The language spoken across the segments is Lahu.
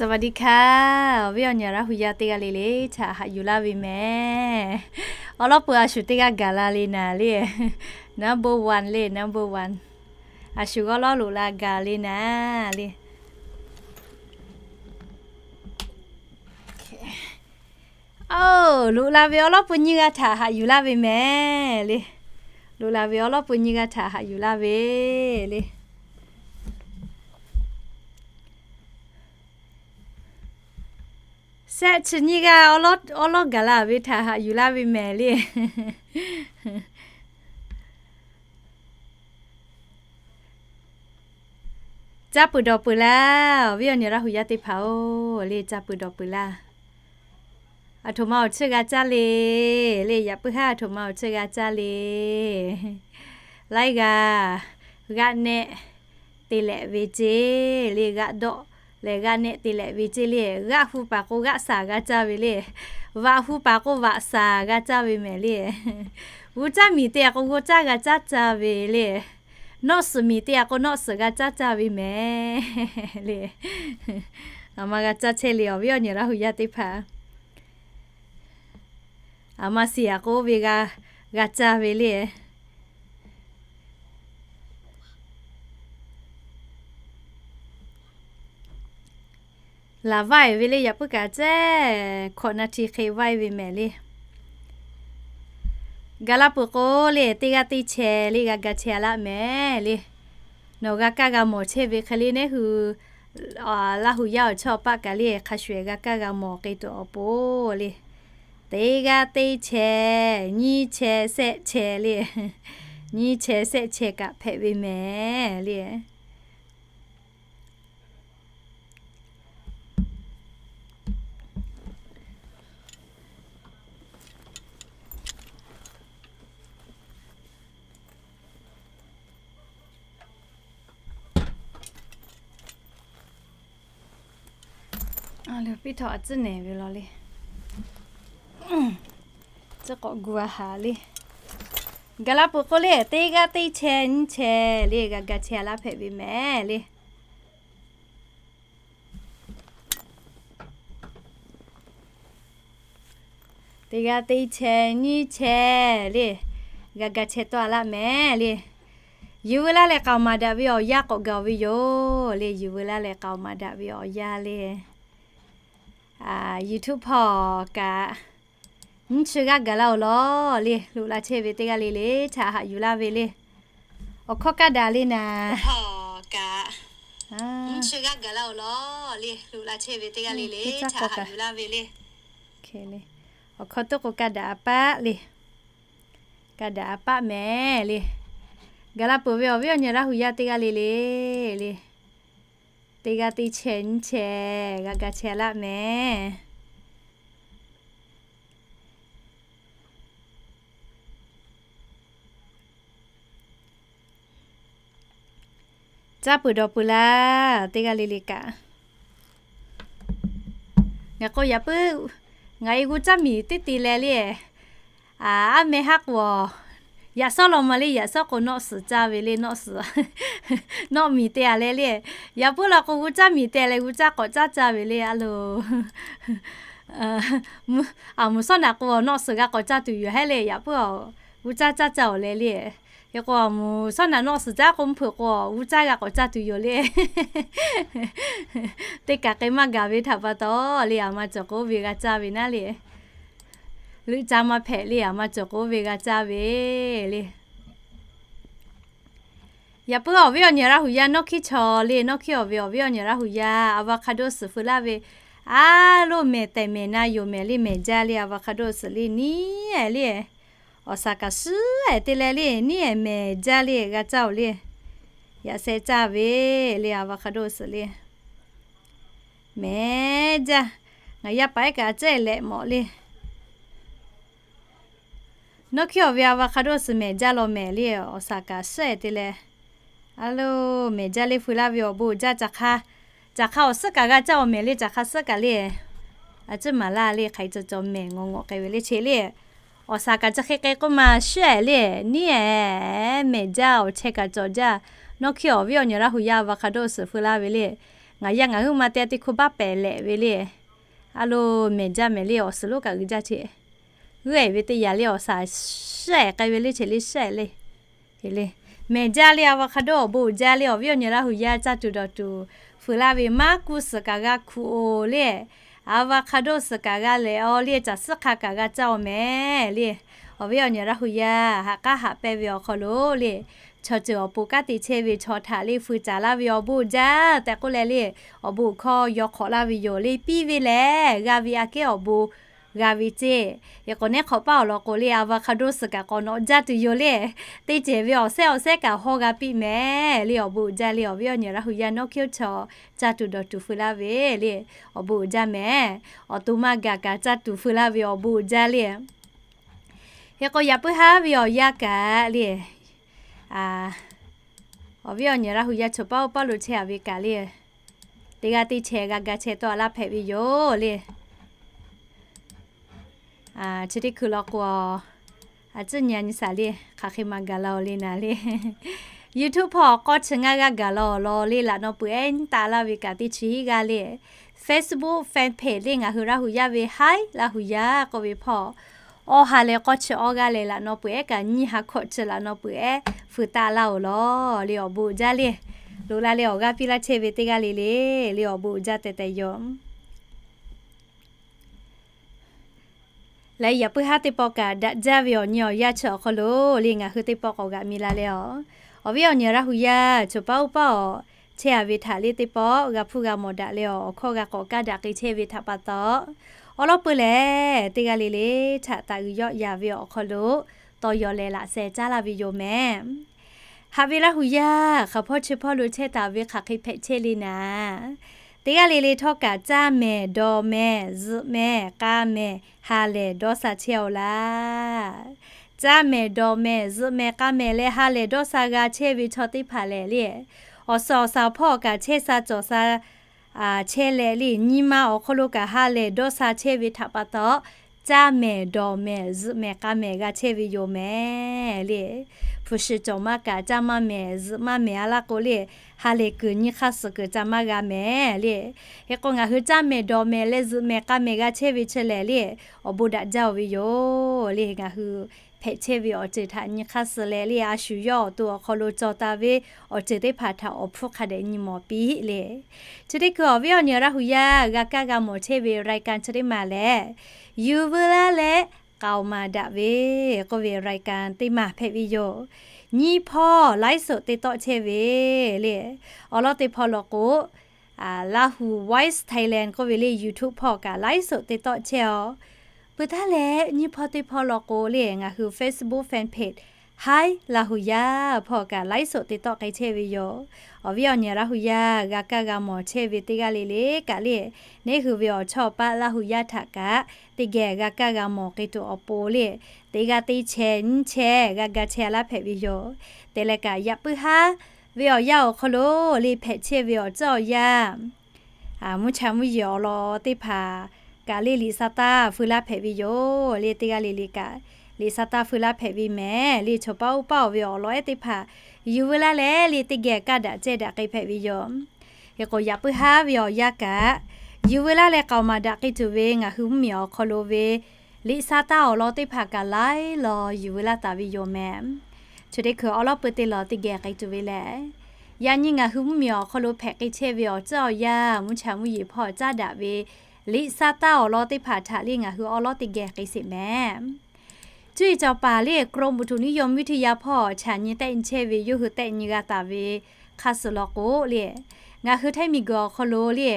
สวัสดีค่ะ awˬ viˉ awˬ nyi Laˇ hu yaˇ teˇ g'aˇ le le htaꞈ haꞈ yuˬ laˇ ve mehˍ. Awˬ lawn peuˬ a shu teˇ g'aˇ gaˬ la le naˍ le. Number one le, number one. A shu g'awˇ lawˉ loꞈ la gaˬ le naˍ le. Oˇ, loꞈ la ve awˬ lawn peuˬ nyiˇ g'aˇ htaꞈ haꞈ yuˬ laˇ ve mehˍ le. Loꞈ la ve awˬ lawn peuˬ nyiˇ g'aˇ htaꞈ haꞈ yuˬ laˇ ve le. Shehˆ chi nyiˇ g'aˇ awˬ lawn gaˬ la ve htaꞈ haꞈ yuˬ laˇ ve mehˍ le. Caˇ peuˬ dawˬ peuˬ laˇ, awˬ viˉ awˬ nyi Laˇ hu yaˇ teˇ hpaˍ-oˬ le, caˇ peuˬ dawˬ peuˬ laˇ. Aˬ htoꞈ ma awˬ chiˇ g'a caˇ le le, yaꞈ puiˉ haˉ aˬ htoꞈ ma awˬ chiˇ g'a caˇ le. Laiˉ g'aˇ g'aˆ nehˆ te lehꞈ ve ceˇ le, g'aˆ dawˆ leh g'aˆ nehˆ te lehꞈ ve ceˇ le. G'aˆ hu paˍ k'o g'aˆ shaˍ g'a caˇ ve le. Vaꞈ hu paˍ k'o vaꞈ shaˍ g'a caˇ ve mehˍ le. G'uˇ caˇ miˬ te a k'o g'uˇ caˇ g'a caˇ caˇ ve le. Nawˆ suhˍ miˬ te a k'o nawˆ suhˍ g'a caˇ caˇ ve mehˍ le. Aˬ ma g'a caˇ chehˇ le, awˬ viˉ awˬ nyi Laˇ hu yaˇ teˇ hpaˍ. Aˬ ma shiˍ a k'o oˇ ve g'a, g'a caˇ ve le. Laˬ vaiˇ ve le, yaꞈ puiˉ kaꞈ ceˇ hkawꞈ na hti hk'e vaiˇ ve mehˍ le. Gaˬ la peuˬ k'o le, teˇ g'aˇ teˇ chehˇ le g'a ga chehˇ a laˇ mehˍ le. Nawˬ g'a kaˇ g'a mawˬ chehˇ ve hk'e le, neˉ hui Laˇ hu yaˇ awˬ chawˇ paˆ kaꞈ le hk'a shuˍ g'a kaˇ g'a mawˬ k'ai tuˬ awˬ pon le. Teˇ g'aˇ teˇ chehˇ, nyiˇ chehˇ, shehˆ chehˇ le. Nyiˇ chehˇ shehˆ chehˇ kaꞈ hpehꞈ ve mehˍ le. Piˇ htawꞈ a tcuhˉ nehˬ ve law le. Tcuhˉ k'awꞈ gu a haˍ le. Gaˬ la peuˬ k'o le, teˇ g'aˇ teˇ chehˇ nyiˇ chehˇ le g'a ga chehˇ a laˇ hpehꞈ ve mehˍ le. Teˇ g'aˇ teˇ chehˇ nyiˇ chehˇ le, g'a ga chehˇ tawˆ a laˇ mehˍ le. Yuˬ veu laˇ leh k'aoˍ maˍ daꞈ ve awˬ yanˇ k'awꞈ gaˬ ve yoˬ le. Yuˬ veu laˇ leh k'aoˍ maˍ daꞈ ve awˬ yanˇ le. YouTube hpawˇ kaꞈ nyiˇ chi g'aˇ gaˬ laˇ-oˬ lawˬ le. Loꞈ la chehˇ ve teˇ g'aˇ le le htaꞈ haꞈ yuˬ laˇ ve le. Awˬ hkawˇ kaˇ daꞈ le naˍ. Awˬ hkawˇ teˇ k'o kaˇ daꞈ a paˆ le. Kaˇ daꞈ a paˆ mehˍ le. Gaˬ la peuˬ ve awˬ viˉ awˬ nyi Laˇ hu yaˇ teˇ g'aˇ le le le. Teˇ g'aˇ teˇ chehˇ nyiˇ chehˇ g'a ga chehˇ a laˇ mehˍ. Caˇ peuˬ dawˬ peuˬ laˇ, teˇ g'aˇ le le kaꞈ. Ngaˬ k'o yaꞈ puiˉ, ngaˬ e g'uˇ caˇ miˬ teˇ te leh le. Aˉ meh haˉ k'o, yaꞈ shawˉ law ma le, yaꞈ shawˉ k'o nawˆ suhˍ caˇ ve le, nawˆ suhˍ, nawˆ miˬ te a leh le. Yaꞈ puiˉ law k'o g'uˇ caˇ miˬ te leh g'uˇ caˇ k'awꞈ caˇ caˇ ve le a loˬ. Aˬ mvuhˬ shawˉ naꞈ k'o nawˆ suhˍ g'a k'awꞈ caˇ tuˬ yoˬ hehˉ le, yaꞈ puiˉ g'uˇ caˇ caˇ caˇ awˬ leh le. Hk'e k'o aˬ mvuhˬ shawˉ naꞈ nawˆ suhˍ caˇ k'o mvuhˇ hpeuꞈ k'o g'uˇ caˇ g'a k'awꞈ caˇ tuˬ yoˬ le. Teˇ kaꞈ k'ai maˇ gaˬ ve htaꞈ pa taw le, aˬ ma cawˬ k'o oˇ ve g'a caˇ ve naˉ le. Leuˆ caˇ maˇ hpehꞈ le, aˬ ma cawˬ k'o oˇ ve g'a caˇ ve le. Yaꞈ puiˉ awˬ viˉ awˬ nyi Laˇ hu yaˇ nawˇ hkiˉ chaw le, nawˇ hkiˉ awˬ ve awˬ viˉ awˬ nyi Laˇ hu yaˇ avocado suhˍ feu laˇ ve, a loˇ mehˍ tehˬ mehˍ na yoˬ mehˍ le, mehˍ jaˇ le, avocado suhˍ le niˉ ehˍ le. Awˬ shaˍ kaꞈ suhˉ ehˍ te leh le, niˉ ehˍ mehˍ jaˇ le g'a caˇ oˬ le. Yaꞈ sheh caˇ ve le, avocado suhˍ le mehˍ jaˇ. Ngaˬ yaˇ paˍ ehˉ kaꞈ a tcuhˉ ehˍ leh mawꞈ le. Nawˇ hkiˉ awˬ ve avocado suhˍ mehˍ jaˇ law mehˍ le, awˬ shaˍ kaꞈ suhˉ ehˍ te leh. A loˇ mehˍ jaˇ le, feu laˇ ve awˬ bon jaˇ. Caˬ hk'a awˬ suhˉ kaꞈ g'a caˇ awˬ mehˍ le, caˬ hk'a suhˉ kaꞈ le. A tcuhˉ maˍ laˇ le, hk'aˬ hk'e cawˬ cawˬ mehˍ ngawˬ ngawˬ k'ai ve le che le. Awˬ shaˍ kaꞈ chi hk'e k'ai k'oˆ ma suhˉ ehˍ le, niˉ ehˍ mehˍ jaˇ, awˬ chehˇ kaꞈ cawˬ jaˇ. Nawˇ hkiˉ awˬ viˉ awˬ nyi Laˇ hu yaˇ avocado suhˍ feu laˇ ve le. Ngaˬ yaˇ ngaˬ hui ma te a te hko baˆ pehˍ lehꞈ ve le. A lo, mehˬ jaˇ mehˬ le, awˬ suhˍ lonˉ kaꞈ g'uiˬ jaˇ hteꞈ. G'uiˬ-e ve teˇ yanˇ le awˬ shaˍ shehˆ k'ai ve le hteꞈ le shehˆ le. Mehˬ jaˇ le, avocado awˬ bon uiˍ jaˇ le, awˬ viˉ awˬ nyi Laˇ hu yaˇ caˇ tuˬ dawˬ tuˬ fuiˍ laˇ ve maˇ kuˇ suhˍ kaꞈ g'a hkuꞈ-oˬ le. Avocado suhˍ kaꞈ g'a lehˬ-aw le, caˬ suhˉ hk'a kaꞈ g'a caˇ-oˬ mehˬ le. Awˬ viˉ awˬ nyi Laˇ hu yaˇ haꞈ k'aˉ haꞈ pehnˇ ve awˬ hk'aw lo le, chaw ceuˬ awˬ pon kanˉ te chehˇ ve chaw htaꞈ le fuiˍ caˍ laˇ ve awˬ bon uiˍ jaˇ tehꞈ k'oˆ leh le, awˬ bon hkawˇ yaw hk'awꞈ laˇ ve yoˬ le. Piˇ ve lehˬ g'a ve aꞈ kehˉ awˬ bon g'a ve ceˇ. Hk'e k'o, neˉ hk'awꞈ paˉ awˬ lawn k'o le, avocado suhˍ kaꞈ k'awꞈ nawꞈ jaˇ tuˬ yoˬ le. Teˇ cehˬ ve awˬ sehˉ awˬ sehˉ kaꞈ hawˇ g'a piˇ mehˬ le, awˬ bon uiˍ jaˇ le, awˬ viˉ awˬ nyi Laˇ hu yaˇ nawˉ hkiˉ chaw caˇ tuˬ dawˬ tuˬ fuiˍ laˇ ve le, awˬ bon uiˍ jaˇ mehˬ. Awˬ to maˇ gaˬ kaꞈ caˇ tuˬ fuiˍ laˇ ve awˬ bon uiˍ jaˇ le. Hk'e k'o, yaꞈ puiˉ haˉ ve awˬ yanˇ kaꞈ le, awˬ viˉ awˬ nyi Laˇ hu yaˇ choˬ paˉ oˇ paˉ lo chehˇ-a ve kaꞈ le, teˇ g'aˇ teˇ chehˇ g'a ga chehˇ tawˆ-a laˇ hpehꞈ ve yoˬ le. Chi teˇ hkui law k'o, a tcuhˉ nyi a nyi shaˍ le, hk'aˬ hk'e ma gaˬ la-oˬ le naˍ le. YouTube hpawˇ k'awˇ chi ngaˇ g'aˇ gaˬ la-oˬ law le, laꞈ naw peuˬ ehˉ nyi taˆ laˇ ve kaꞈ teˇ chi hiˆ g'aˇ le. Facebook fan page le ngaˬ hui Laˇ hu yaˇ ve Hi Laˇ hu yaˇ k'oˆ ve hpawˇ, awˇ ha leh k'awˇ chi awˇ g'aˇ leh laꞈ naw peuˬ ehˉ kaꞈ nyi ha hkawꞈ chi laꞈ naw peuˬ ehˉ fuiˍ taˆ laˇ-oˬ law le, awˬ bon uiˍ jaˇ le. Loꞈ la leh awˬ g'aˇ piˇ laˇ chehˇ ve teˇ g'aˇ le le, le awˬ bon uiˍ jaˇ tehꞈ tehꞈ yoˬ. Leh yaꞈ puiˉ haˉ teˇ pawˆ kaꞈ daꞈ jaˇ ve awˬ nyi awˬ yanˇ chi awˬ hk'aw lo le ngaˬ hui teˇ pawˆ k'awꞈ g'aꞈ mi la leh-aˬ, awˬ viˉ awˬ nyi Laˇ hu yaˇ choˬ paˉ oˇ paˉ awˬ chehˇ-a ve htaꞈ le teˇ pawˆ g'a hpuˇ g'a mawˬ daꞈ leh-aˬ, awˬ hkawˇ g'a k'awꞈ kaˇ daꞈ k'ai chehˇ ve htaꞈ pa taw, awˉ lawˉ peuˬ lehˬ teˇ g'aˇ le le htaꞈ taˍ g'uiˬ yawˆ yaˍ ve awˬ hk'aw lo tawˇ yaw leh laꞈ sheh caˉ laˇ ve yoˬ mehˬ. Haꞈ ve Laˇ hu yaˇ, hk'aˬ hpawˇ chi hpawˇ lo chehˇ taˍ ve hk'aˬ hk'e hpehꞈ chehˇ le naˍ, teˇ g'aˇ le le htawˇ kaꞈ caˇ mehˍ dawˬ mehˍ zuhꞈ mehˍ k'a mehˍ ha lehˬ dawˇ sha chehˇ-aw laˇ. Caˇ mehˍ dawˬ mehˍ zuhꞈ mehˍ k'a mehˍ leh ha lehˬ dawˇ sha g'a chehˇ ve chaw teˇ hpaˍ lehˬ le, awˬ suhˍ awˬ shaˍ hpawˇ kaꞈ chehˇ sha cawˬ sha chehˇ leh le, nyi ma awˬ hk'aw lo kaꞈ ha lehˬ dawˇ sha chehˇ ve htaꞈ pa taw, caˇ mehˍ dawˬ mehˍ zuhꞈ mehˍ k'a mehˍ g'a chehˇ ve yoˬ mehˬ le. Hpu shi cawˬ maˇ kaꞈ caˇ maˇ mehˍ zuhꞈ maˇ mehˍ-a laˇ k'o le, ha lehˬ kuiˬ nyi hk'aˇ suh kuiˬ ca maˇ g'a mehˍ le. Hk'e k'o, ngaˬ hui caˇ mehˍ dawˬ mehˍ leh zuhꞈ mehˍ k'a mehˍ g'a chehˇ ve chi lehˬ le, awˬ bon daꞈ jaˇ-oˬ ve yoˬ le. Ngaˬ hui hpehꞈ chehˇ ve awˬ ceuˬ htaꞈ nyi hk'aˇ suh leh le, a shu yawˇ awˬ to awˬ hk'aw lo cawˬ taˍ ve awˬ ceuˬ teˇ hpaˍ htaꞈ awˬ hpfuhˇ hk'a dehꞈ nyi mawˬ piˇ le. Chi teˇ hkui awˬ viˉ awˬ nyi Laˇ hu yaˇ g'a kaˇ g'a mawˬ chehˇ ve raiˍ kaˍ chi teˇ maˬ lehˬ, yuˬ veu laˇ leh k'aoˍ maˍ daꞈ ve k'oˆ ve raiˍ kaˍ teˇ maˬ hpehꞈ ve yoˬ. Nyiˇ hpawˇ laiˉ soꞈ te tawˆ chehˇ ve le. Awˬ lawn teˇ hpawˇ law k'o, Lahu Voice Thailand k'oˆ ve le YouTube hpawˇ kaꞈ laiˉ soꞈ te tawˆ chehˇ-aw. Peuˬ taˉ leh nyiˇ hpawˇ teˇ hpawˇ law k'o le ngaˬ hui Facebook fan page Hi Laˇ hu yaˇ hpawˇ kaꞈ laiˉ soꞈ te tawˆ k'ai chehˇ ve yoˬ. Awˬ viˉ awˬ nyi Laˇ hu yaˇ g'a kaˇ g'a mawˬ chehˇ ve teˇ g'aˇ le le kaꞈ le, neˉ hui ve awˬ chawˇ paˆ Laˇ hu yaˇ htaꞈ kaꞈ teˇ geh g'a kaˇ g'a mawˬ k'ai tuˬ awˬ pon le, teˇ g'aˇ teˇ chehˇ nyiˇ chehˇ g'a ga chehˇ laˇ hpehꞈ ve yoˬ. Te leh kaꞈ yaꞈ puiˉ haˉ ve awˬ yanˇ awˬ hk'aw lo le hpehꞈ chehˇ ve awˬ ceuˬ awˬ yanˇ, mvuhˇ cha mvuhˇ yeˬ awˬ lawn teˇ hpaˍ kaꞈ le liꞈ sa taˇ feu laˇ hpehꞈ ve yoˬ le. Teˇ g'aˇ le le kaꞈ liꞈ sa taˇ feu laˇ hpehꞈ ve mehˍ le. Chaw paˉ oˇ paˉ-oˬ ve awˬ lawn ehˉ teˇ hpaˍ yuˬ veu laˇ leh le teˇ geh kaˇ daꞈ cehˇ daꞈ k'ai hpehꞈ ve yoˬ. Hk'e k'o, yaꞈ puiˉ haˉ ve awˬ yanˇ kaꞈ yuˬ veu laˇ leh k'aoˍ maˍ daꞈ k'ai tuˬ ve ngaˬ hui mvuhˇ miˬ awˬ hk'aw lo ve liꞈ sa taˇ awˬ lawn teˇ hpaˍ kaꞈ laiˉ law yuˬ veu laˇ taˍ ve yoˬ mehˍ. Chi teˇ hkui awˉ lawˉ peuˬ teˇ law teˇ geh k'ai tuˬ ve lehˬ, yaꞈ nyi ngaˬ hui mvuhˇ miˬ awˬ hk'aw lo hpehꞈ k'ai chehˇ ve awˬ ceuˬ awˬ yanˇ mvuhˇ cha mvuhˇ yeˬ hpawˇ caˉ daꞈ ve liꞈ sa taˇ awˬ lawn teˇ hpaˍ htaꞈ le ngaˬ hui awˉ lawˉ teˇ geh k'ai sheˍ mehˍ. Cuˇ yiˍ cawˬ paˍ le กรมอุตุนิยมวิทยา hpawˇ chaꞈ nyi tehˆ nyi chehˇ ve yawˇ hui tehˆ nyi g'a taˍ ve hk'a shuˍ law k'o le, ngaˬ hui htaiˇ miˬ guiˬ awˬ hk'aw lo le,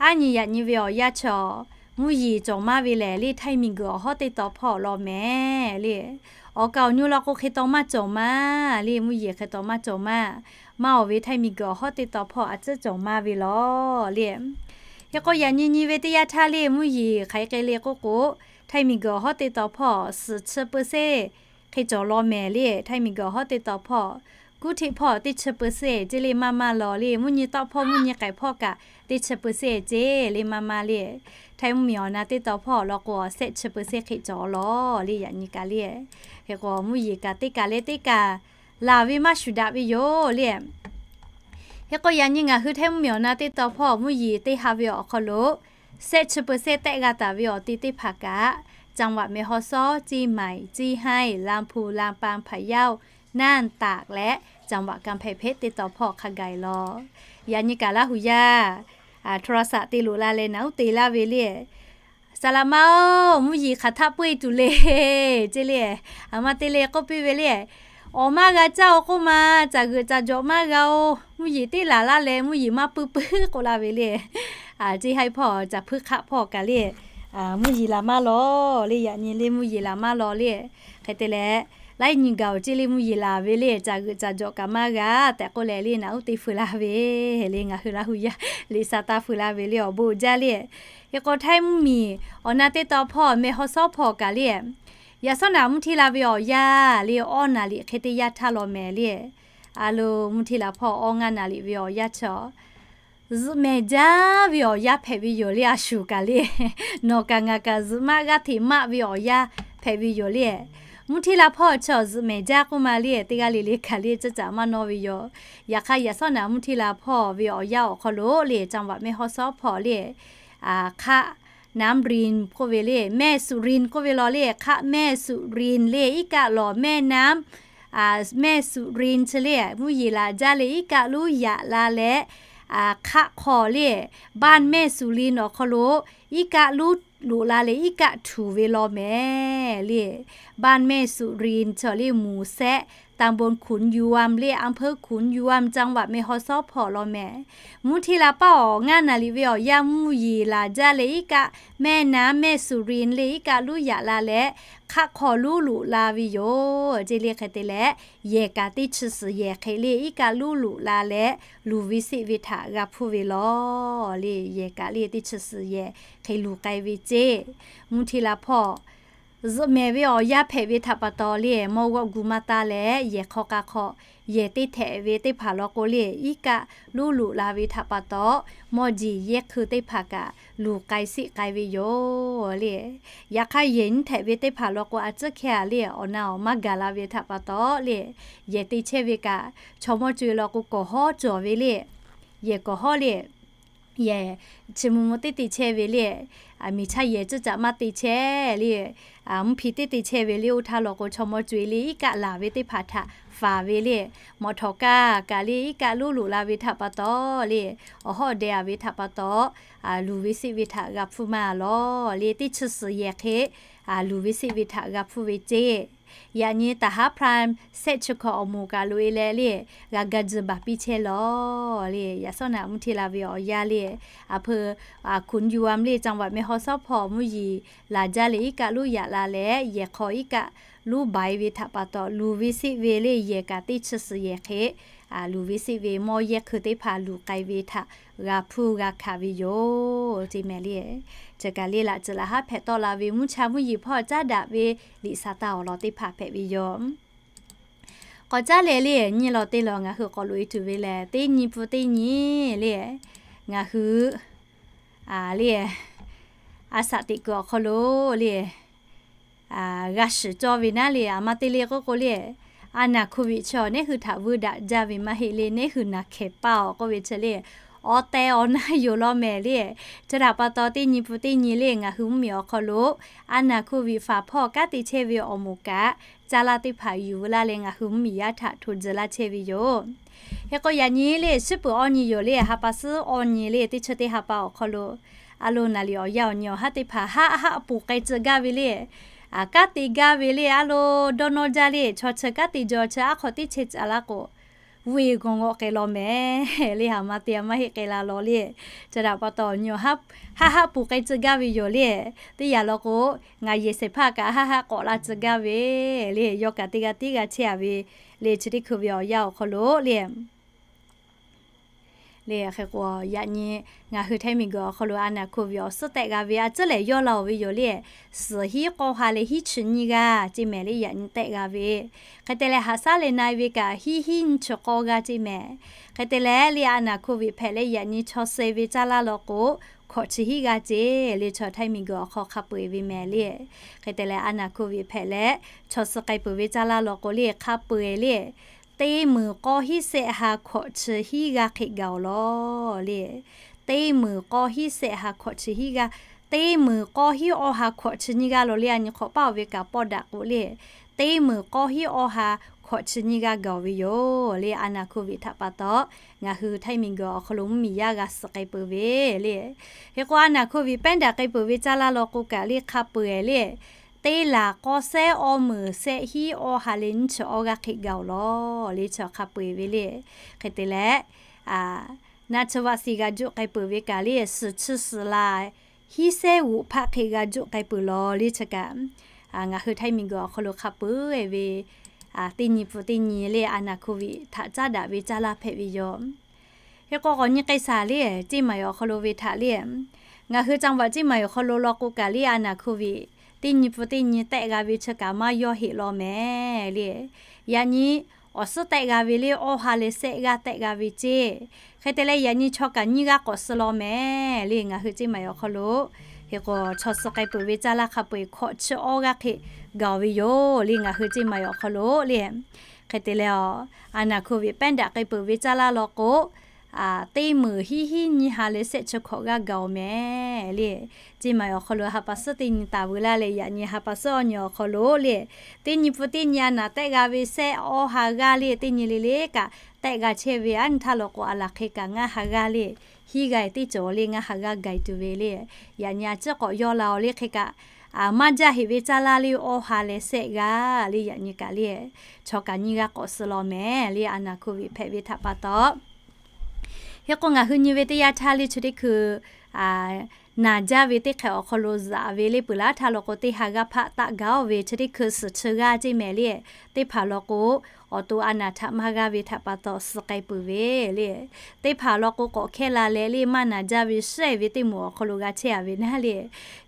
aˉ nyi yaꞈ nyi ve awˬ yanˇ chaw mvuhˇ yeˬ cawˬ maˇ ve lehˬ le htaiˇ miˬ guiˬ awˬ hawˉ teˇ taw hpawˇ law mehˍ le. Awˬ kaˍ awˬ nyu law k'o hk'e taw maˇ cawˬ maˇ le, mvuhˇ yeˬ hk'e taw maˇ cawˬ maˇ. Maˇ awˬ ve htaiˇ miˬ guiˬ awˬ hawˉ teˇ taw hpawˇ a tcuhˉ cawˬ maˇ ve law le. Hk'e k'o, yaꞈ nyi nyi ve teˇ yanˇ htaˇ le mvuhˇ yeˬ hk'aˬ hk'e le k'oˆ k'o, htaiˇ miˬ guiˬ awˬ hawˉ teˇ taw hpawˇ suhˍ chi เปอร์เซ็นต์ hk'e cawˬ law mehˍ le. Htaiˇ miˬ guiˬ awˬ hawˉ teˇ taw hpawˇ kuˉ hteˆ hpawˇ teˇ chi เปอร์เซ็นต์ ceˇ le maˇ maˇ law le. Mvuhˇ nyi tawˆ hpawˇ mvuhˇ nyi k'ehˬ hpawˇ kaꞈ teˇ chi เปอร์เซ็นต์ ceˇ le maˇ maˇ le. Htaiˇ mvuhˇ miˬ awˬ na teˇ taw hpawˇ law k'o, awˬ shehˆ chi เปอร์เซ็นต์ hk'e cawˬ law le. Yaꞈ nyi kaꞈ le, hk'e k'o mvuhˇ yeˬ kaꞈ teˇ kaˬ leh teˇ kaˬ laˬ ve maˇ shuˍ daꞈ ve yoˬ le. Hk'e k'o, yaꞈ nyi ngaˬ hui Htaiˇ mvuhˇmiˬ awˬ na teˇ taw hpawˇ mvuhˇ yeˬ teˇ ha ve awˬ hk'aw lo, shehˆ chi peuˬ shehˆ tehˆ g'a taˍ ve awˬ ti teˇ hpaˍ kaꞈ, จังหวัดแม่ฮ่องสอน, เชียงใหม่, เชียงราย, ลำพูน, ลำปาง, พะเยา, น่าน, ตาก leh จังหวัดกำแพงเพชร teˇ taw hpawˇ hk'a gaˬ e lawˬ. Yaꞈ nyi kaꞈ Laˇ huˍ yaˇ โทรศัพท์ te loꞈ la leh naꞈ uˉ te laˇ ve le, Saˍ laˍ ma-oˬ, mvuhˇ yeˬ hk'aˬ htaˆ peuˇ e tuˬ le, ce le. Aˬ ma te le k'oˆ piˇ ve le, Awˬ maˇ g'a caˇ-oˬ k'oˆ ma, caˬ g'euꞈ caˬ jawꞈ maˇ g'a-oˬ. Mvuhˇ yeˬ teˇ laˬ laˇ leh mvuhˇ yeˬ maˇ peuˇ peuˇ k'oˆ la ve le. Ceˇ haiˉ hpawˇ, caˬ hpuiˇ hk'aˆ hpawˇ kaꞈ le, mvuhˇ yeˬ laˬ maˇ law le. Yaꞈ nyi le mvuhˇ yeˬ laˬ maˇ law le. Hk'e te leh, laiˉ nyi gaˬ-oˬ, ce le, mvuhˇ yeˬ laˬ ve le, caˬ g'euꞈ caˬ jawꞈ kaꞈ maˇ g'a tehꞈ k'oˆ leh le, naꞈ uˉ te fuiˍ la ve le. Ngaˬ hui Laˇ huˍ yaˇ liꞈ sa taˇ fuiˍ la ve le, awˬ bon jaˇ le. Hk'e k'o, Htaiˇ mvuhˇmiˬ awˬ na teˇ taw hpawˇ แม่ฮ่องสอน hpawˇ kaꞈ le, yaꞈ shawˉ naꞈ mvuhˇ hteˇ la ve awˬ yanˇ le, awˇ naˍ liꞈ hk'e te yaˇ htaˇ law mehˍ le. A lo, mvuhˇ hteˇ la hpawˇ awˇ ngaˇ naˍ liꞈ ve awˬ yanˇ chaw zuhꞈ mehˍ jaˇ ve awˬ yanˇ hpehꞈ ve yoˬ le. A shuˍ kaꞈ le, nawˬ kaꞈ ngaˬ kaꞈ zuhꞈ maˆ g'aˇ hteꞈ maˆ ve awˬ yanˇ hpehꞈ ve yoˬ le. Mvuhˇ hteˇ la hpawˇ chaw zuhꞈ mehˍ jaˇ k'oˆ ma le, teˇ g'aˇ le le kaꞈ le ceuˇ caꞈ maˇ nawˇ ve yoˬ. Yaꞈ hk'aˇ, yaꞈ shawˉ naꞈ mvuhˇ hteˇ la hpawˇ ve awˬ yanˇ awˬ hk'aw lo le, จังหวัดแม่ฮ่องสอน hpawˇ le, hk'aˆ น้ำริน k'oˆ ve le, แม่สุริน k'oˆ ve law le, hk'aˆ แม่สุริน le, iˉ kaˆ lawˬ แม่น้ำ แม่สุริน chi le, mvuhˇ yeˬ laˬ jaˇ le, iˉ kaˆ luˉ yaꞈ la leh, hk'aˆ hk'aw le, บ้านแม่สุริน awˬ hk'aw lo iˉ kaˆ luˉ loꞈ la leh iˉ kaˆ htuˬ ve law mehˍ le. บ้านแม่สุริน chaw le, หมู่แซะ ตำบลขุนยวม le, อำเภอขุนยวม จังหวัดแม่ฮ่องสอน hpawˇ law mehˍ. Mvuhˇ hteˇ la paˇ awˬ ngaˇ naˍ liꞈ ve awˬ yanˇ mvuhˇ yeˬ laˬ jaˇ leh iˉ kaˆ แม่น้ำแม่สุริน le, iˉ kaˆ luˉ yaꞈ la leh hk'aˆ hk'aw luˉ loꞈ la ve yoˬ, ce le. Hk'e te leh, yehˬ kaꞈ teˇ chi suhˍ yehˬ hk'e le iˉ kaˆ luˉ loꞈ la leh, luˬ ve seˆ ve htaꞈ g'a hpuˇ ve law le. Yehˬ kaꞈ le teˇ chi suhˍ yehˬ hk'e luˬ k'ai ve ce. Mvuhˇ hteˇ la hpawˇ zuhꞈ mehˍ ve awˬ yanˇ hpehꞈ ve htaꞈ pa taw le, mawˇ g'awˆ gu maˇ taˇ leh, yehˬ hk'aw k'a hk'aw yehˬ teˇ htehꞈ ve teˇ hpaˍ law k'o le, iˉ kaˆ luˉ loꞈ la ve htaꞈ pa taw, mawˇ jeˬ yehˇ hkui teˇ hpaˍ kaꞈ luˬ k'ai seˆ k'ai ve yoˬ le. Yaꞈ hk'aˇ, yehˬ nyiˇ htehꞈ ve teˇ hpaˍ law k'o, a tcuhˉ hkehˇ a le, awˬ na awˬ maˇ gaˬ la ve htaꞈ pa taw le, yehˬ te chehˇ ve kaꞈ, chaw mawˇ co-e law k'o, kawˬ hawˉ cawˬ ve le. Yehˬ kawˬ hawˉ le, yehˬ chi mvuh mvuh teˇ te chehˇ ve le, miˬ chaˇ yehˬ ceuˇ caꞈ maˇ te chehˇ le, mvuhˇ hpi teˇ te chehˇ ve le. Oˇ htaˇ law k'o, chaw mawˇ co-e le iˉ kaˆ laˬ ve teˇ hpaˍ htaꞈ faˍ ve le. Mawꞈ htawˍ kaˇ kaꞈ le iˉ kaˆ luˉ loꞈ la ve htaꞈ pa taw le, awˬ hawˉ deh a ve htaꞈ pa taw, luˬ ve seˆ ve htaꞈ g'a hpuˇ maˇ law le. Teˇ chi suhˍ yehˬ hk'e luˬ ve seˆ ve htaꞈ g'a hpuˇ ve ce. Yaꞈ nyi taˍ haˉ พลัม shehˆ chi hkawꞈ awˬ moˍ kaꞈ loꞈ-e leh le, g'a ga tzuhˬ baˬ piˇ chehˇ law le. Yaꞈ shawˉ naꞈ mvuhˇ hteˇ la ve awˬ yanˇ le, อำเภอขุนยวม le, จังหวัดแม่ฮ่องสอน hpawˇ mvuhˇ yeˬ laˬ jaˇ leh iˉ kaˆ luˉ yaꞈ la leh, yehˬ hk'aw iˉ kaˆ luˉ baˬ e ve htaꞈ pa taw, luˬ ve seˆ ve le, yehˬ kaꞈ teˇ chi suhˍ yehˬ hk'e luˬ ve seˆ ve, mawˇ yehˇ hkui teˇ hpaˍ luˬ k'ai ve htaꞈ g'a hpuˇ g'a hkanˍ ve yoˬ, ce mehˍ le. Chi kaꞈ le, laꞈ ceuˬ laꞈ haˉ hpehꞈ tawˆ la ve mvuhˇ cha mvuhˇ yeˬ hpawˇ caˉ daꞈ ve liꞈ sa taˇ awˬ lawn teˇ hpaˍ hpehꞈ ve yoˬ. K'awꞈ caˉ leh le, nyi law te law ngaˬ hui k'awꞈ loꞈ-e tuˬ ve lehˬ, teˇ nyi pun teˇ nyi le, ngaˬ hui le, a shaꞈ teꞈ kuiˬ awˬ hk'aw lo le, g'a shiˍ cawˇ ve naˉ le, aˬ ma te le k'oˆ k'o le, a naˍ hkuˇ ve chaw neˉ hui htaꞈ vuiˇ daꞈ jaˇ ve maˇ heˆ le, neˉ hui naˬ hkehˍ paˇ-oˬ k'oˆ ve chi le, awˬ tehˬ awˬ na yoˬ law mehˍ le. Chi htaꞈ pa taw, teˇ nyi pun teˇ nyi le, ngaˬ hui mvuhˇmiˬ awˬ hk'aw lo a naˍ hkuˇ ve faˍ hpawˇ kanˉ te chehˇ ve awˬ moˍ kaꞈ, caˇ laˇ teˇ hpaˍ yuˬ veu laˇ leh ngaˬ hui mvuhˇmiˬ yaˇ htaꞈ hto tcuh laˇ chehˇ ve yoˬ. Hk'e k'o, yaꞈ nyi le, shiˉ peuˬ awˇ nyi yoˬ le, ha pa suhˉ awˇ nyi le, teˇ chi teˇ ha pa awˬ hk'aw lo a lo naˍ liꞈ awˬ yanˇ awˬ nyi awˬ haˉ teˇ hpaˍ haˆ haˆ ponˬ k'ai tcuh gaˇ ve le, kanˉ te gaˇ ve le, a lo dawˇ nawˇ jaˇ le, chaw chi kanˉ te jaw chi aˉ hk'aw teˇ chehˇ caˍ laˇ k'o, vuiˇ g'awˬ g'awˆ k'ai law mehˍ le, aˬ ma te a maˇ heˆ k'ai la law le. Chi htaꞈ pa taw, nyi haˆ haˆ ponˬ k'ai tcuh gaˇ ve yoˬ le. Teˇ yanˇ law k'o, ngaˬ yehˬ shehˍ hpaˇ kaꞈ haˆ haˆ k'awꞈ la tcuh gaˇ ve le, yawˇ kaꞈ teˇ g'aˇ tiˉ g'a chehˇ a ve le, chi teˇ hkui ve awˬ yanˇ awˬ hk'aw lo le. Le hk'e k'o, yaꞈ nyi ngaˬ hui Htaiˇ miˬguiˬ awˬ hk'aw lo a naˍ hkuˇ ve awˬ suhˉ tehˆ g'a ve a tcuhˉ lehˬ yawˇ la-oˬ ve yoˬ le. Suhˍ hiˉ k'awˇ ha leh hiˉ chi nyiˇ g'aˇ ce mehˍ le, yaꞈ nyi tehˆ g'a ve. Hk'e te leh, haꞈ shaˉ leh na-e ve kaꞈ hiˉ hiˉ nyiˇ chi k'awˇ g'aˇ ce mehˍ. Hk'e te leh le, a naˍ hkuˇ ve hpehꞈ leh yaꞈ nyi chaw suh-e ve caˇ laˇ law k'o, hkawꞈ chi hiˉ g'aˇ ce le, chaw Htaiˇ miˬguiˬ awˬ hk'aw hk'a peu-eˬ ve mehˍ le. Hk'e te leh, a naˍ hkuˇ ve hpehꞈ leh chaw suh k'ai peuˬ ve caˇ laˇ law k'o le, hk'a peu-eˬ le, teˇ meunˍ k'awˇ hiˉ sehˆ ha hkawꞈ chi hiˉ g'aˇ hk'e gaˬ-oˬ lawˬ le. Teˇ meunˍ k'awˇ hiˉ sehˆ ha hkawꞈ chi hiˉ g'aˇ, teˇ meunˍ k'awˇ hiˉ awˇ ha hkawꞈ chi nyiˇ g'aˇ lawˬ le. A nyi hk'awꞈ paˇ-oˬ ve kaꞈ pawˇ daꞈ k'o le, teˇ meunˍ k'awˇ hiˉ awˇ ha hkawꞈ chi nyiˇ g'aˇ gaˬ-oˬ ve yoˬ le. A naˍ hkoˇ viꞈ htaꞈ pa taw, ngaˬ hui Htaiˇ miˬguiˬ awˬ hk'aw lo mvuhˇmiˬ yaˇ g'a suh k'ai peuˬ ve le. Hk'e k'o, a naˍ hkoˇ viꞈ pehˉ daꞈ k'ai peuˬ ve caˇ laˇ law k'o kaꞈ le hk'a peu-eˬ le, teˇ laˬ k'awˇ sehˉ awˇ meunˍ sehˆ hiˉ awˇ ha leh nyiˇ chi awˇ g'aˇ hk'e gaˬ-oˬ lawˬ le. Chi hk'a peu-eˬ ve le. Hk'e te leh, naˆ tsuhˇ vaˆ siˍ g'a juˆ k'ai peuˬ ve kaꞈ le, suhˍ chi suhˍ la hiˉ sehˉ g'oꞈ hpaˆ hk'e g'a juˆ k'ai peuˬ lawˬ le. Chi kaꞈ, ngaˬ hui Htaiˇ miˬguiˬ awˬ hk'aw lo hk'a peu-eˬ ve teˇ nyi pun teˇ nyi le a naˍ hkoˇ viꞈ htaꞈ caˉ daꞈ ve caˇ laˇ hpehꞈ ve yoˬ. Hk'e k'o, k'awꞈ nyi k'ai shaˍ le, Ceˇ maˍ awˬ hk'aw lo ve htaꞈ le, ngaˬ hui จังหวัด Ceˇ maˍ awˬ hk'aw lo law k'o kaꞈ le a naˍ hkoˇ viꞈ teˇ nyi pun teˇ nyi tehˆ g'a ve chi kaꞈ maˇ yawˇ heꞈ law mehˍ le. Yaꞈ nyi awˬ suhˉ tehˆ g'a ve le awˇ ha leh sehˆ g'aˇ tehˆ g'a ve ceˇ. Hk'e te leh yaꞈ nyi chaw kaꞈ nyiˇ g'aˇ k'awꞈ suh law mehˍ le ngaˬ hui Ceˇ maˍ awˬ hk'aw lo. Hk'e k'o, chaw suh k'ai peuˬ ve caˇ laˇ hk'a peu-eˬ hkawꞈ chi awˇ g'aˇ hk'e gaˬ-oˬ ve yoˬ le ngaˬ hui Ceˇ maˍ awˬ hk'aw lo le. Hk'e te leh, a naˍ hkoˇ viꞈ pehˉ daꞈ k'ai peuˬ ve caˇ laˇ law k'o, teˇ meunˍ hiˉ hiˉ nyiˇ ha leh sehˆ chi hkawꞈ g'aˇ gaˬ-oˬ mehˍ le. Ceˇ maˍ awˬ hk'aw lo ha pa suhˉ teˇ nyi taˍ veu laˇ leh yaꞈ nyi ha pa suhˉ awˇ nyi awˬ hk'aw lo le, teˇ nyi pun teˇ nyi a naˍ tehˆ g'a ve sehˆ awˇ ha g'aˇ le teˇ nyi le le kaꞈ tehˆ g'a chehˇ ve, a nyi htaˇ law k'o a laˬ hk'e kaꞈ ngaˇ ha g'aˇ le hiˉ g'a-e teˇ cawˬ le ngaˇ ha g'aˇ gaˬ-e tuˬ ve le. Yaꞈ nyi a ciˉ k'awꞈ yawˇ la-oˬ le hk'e kaꞈ, maˇ jaˇ heꞈ ve caˇ laˇ le awˇ ha leh sehˆ g'aˇ le yaꞈ nyi kaꞈ le, chaw kaꞈ nyiˇ g'aˇ k'awꞈ suh law mehˍ le a naˍ hkoˇ viꞈ hpehꞈ ve htaꞈ pa taw. Hk'e k'o, ngaˬ hui nyi ve teˇ yanˇ htaˇ le chi teˇ hkui naˍ jaˇ ve teˇ hk'ehꞈ awˬ hk'aw lo zaꞈ ve le peuˬ laˇ htaˇ law k'o, teˇ ha g'aˇ hpaˆ taˆ gaˬ-oˬ ve chi teˇ hkui suhˍ chi g'aˇ Ceˇ maˍ le, teˇ hpaˍ law k'o, awˬ to a naˍ htaꞈ maˇ g'aˇ ve htaꞈ pa taw suh k'ai peuˬ ve le. Teˇ hpaˍ law k'o, k'awꞈ hkehˇ la leh le maˇ naˍ jaˇ ve shehˆ ve teˇ moˍ awˬ hk'aw lo g'a chehˇ-a ve naˉ le.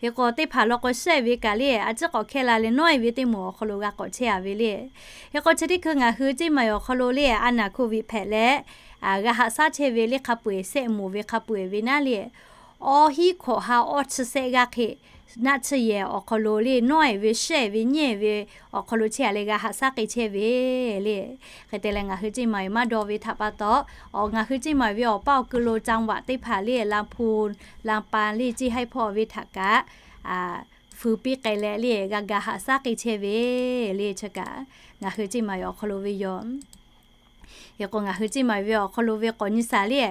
Hk'e k'o, teˇ hpaˍ law k'o shehˆ ve kaꞈ le, a ciˉ k'awꞈ hkehˇ la leh nawˉ-e ve teˇ moˍ awˬ hk'aw lo g'a k'awꞈ chehˇ-a ve le. Hk'e k'o, chi teˇ hkui ngaˬ hui Ceˇ maˍ awˬ hk'aw lo le a naˍ hkoˇ viꞈ hpehꞈ leh, g'a haꞈ shaˉ chehˇ ve le hk'a peu-eˬ sehˆ moˍ ve hk'a peu-eˬ ve naˉ le, awˇ hiˉ hkawꞈ ha awˇ chi sehˆ g'aˇ hk'e, naˆ tsuhˇ yehˬ awˬ hk'aw lo le nawˉ-e ve shehˆ ve nyiˇ ve awˬ hk'aw lo chehˇ-a leh g'a haꞈ shaˉ k'ai chehˇ ve le. Hk'e te leh ngaˬ hui Ceˇ maˍ maˇ daw ve htaꞈ pa taw, ngaˬ hui Ceˇ maˍ ve awˬ paˇ awˬ ku lo จังหวัด teˇ hpaˍ le Laˇ hpu, Laˇ pa le Ceˇ haiˇ hpawˇ ve htaꞈ kaꞈ fuiˍ piˇ k'ai leh le g'a ga haꞈ shaˉ k'ai chehˇ ve le chi kaꞈ ngaˬ hui Ceˇ maˍ awˬ hk'aw lo ve yoˬ. Hk'e k'o, ngaˬ hui Ceˇ maˍ ve awˬ hk'aw lo ve k'awꞈ nyi shaˍ le,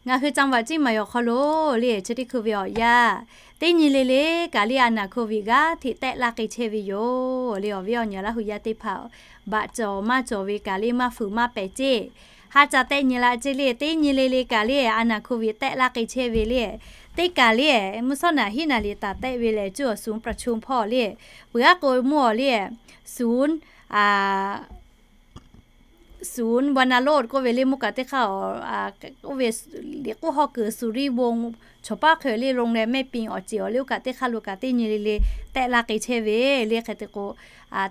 ngaˬ hui จังหวัด Ceˇ maˍ awˬ hk'aw lo le chi teˇ hkui ve awˬ yaˇ teˇ nyi le le kaꞈ le a naˍ hkoˇ viꞈ g'aˇ hteꞈ tehˆ laˇ k'ai chehˇ ve yoˬ le. Awˬ viˉ awˬ nyi Laˇ hu yaˇ teˇ hpaˍ, baꞈ cawˬ maˇ cawˬ ve kaꞈ le maˇ fuiˍ maˇ pehˍ ceˇ, ha ca tehˆ nyi la ceˇ le. Teˇ nyi le le kaꞈ le a naˍ hkoˇ viꞈ tehˆ laˇ k'ai chehˇ ve le. Teˇ kaꞈ le mvuhˇ shawˉ naꞈ hiˉ naˍ liꞈ taˍ tehˆ ve lehˬ cuˇ awˬ suˍ ประชุม hpawˇ le, peuˬ aˉ k'o mvuhˇ awˬ le, suˍ ศูนย์วัณโรจน์ k'oˆ ve le mvuhˇ kaꞈ teˇ hk'aˇ, oˇ ve liꞈ k'oˆ hawˇ kuiˬ สุริวงศ์ chawˬ paˉ hk'e le โรงแรมแม่ปิง awˬ ceˬ awˬ le oˇ kaꞈ teˇ hk'aˇ lo kaꞈ teˇ nyi le le tehˆ laˇ k'ai chehˇ ve le. Hk'e te k'o,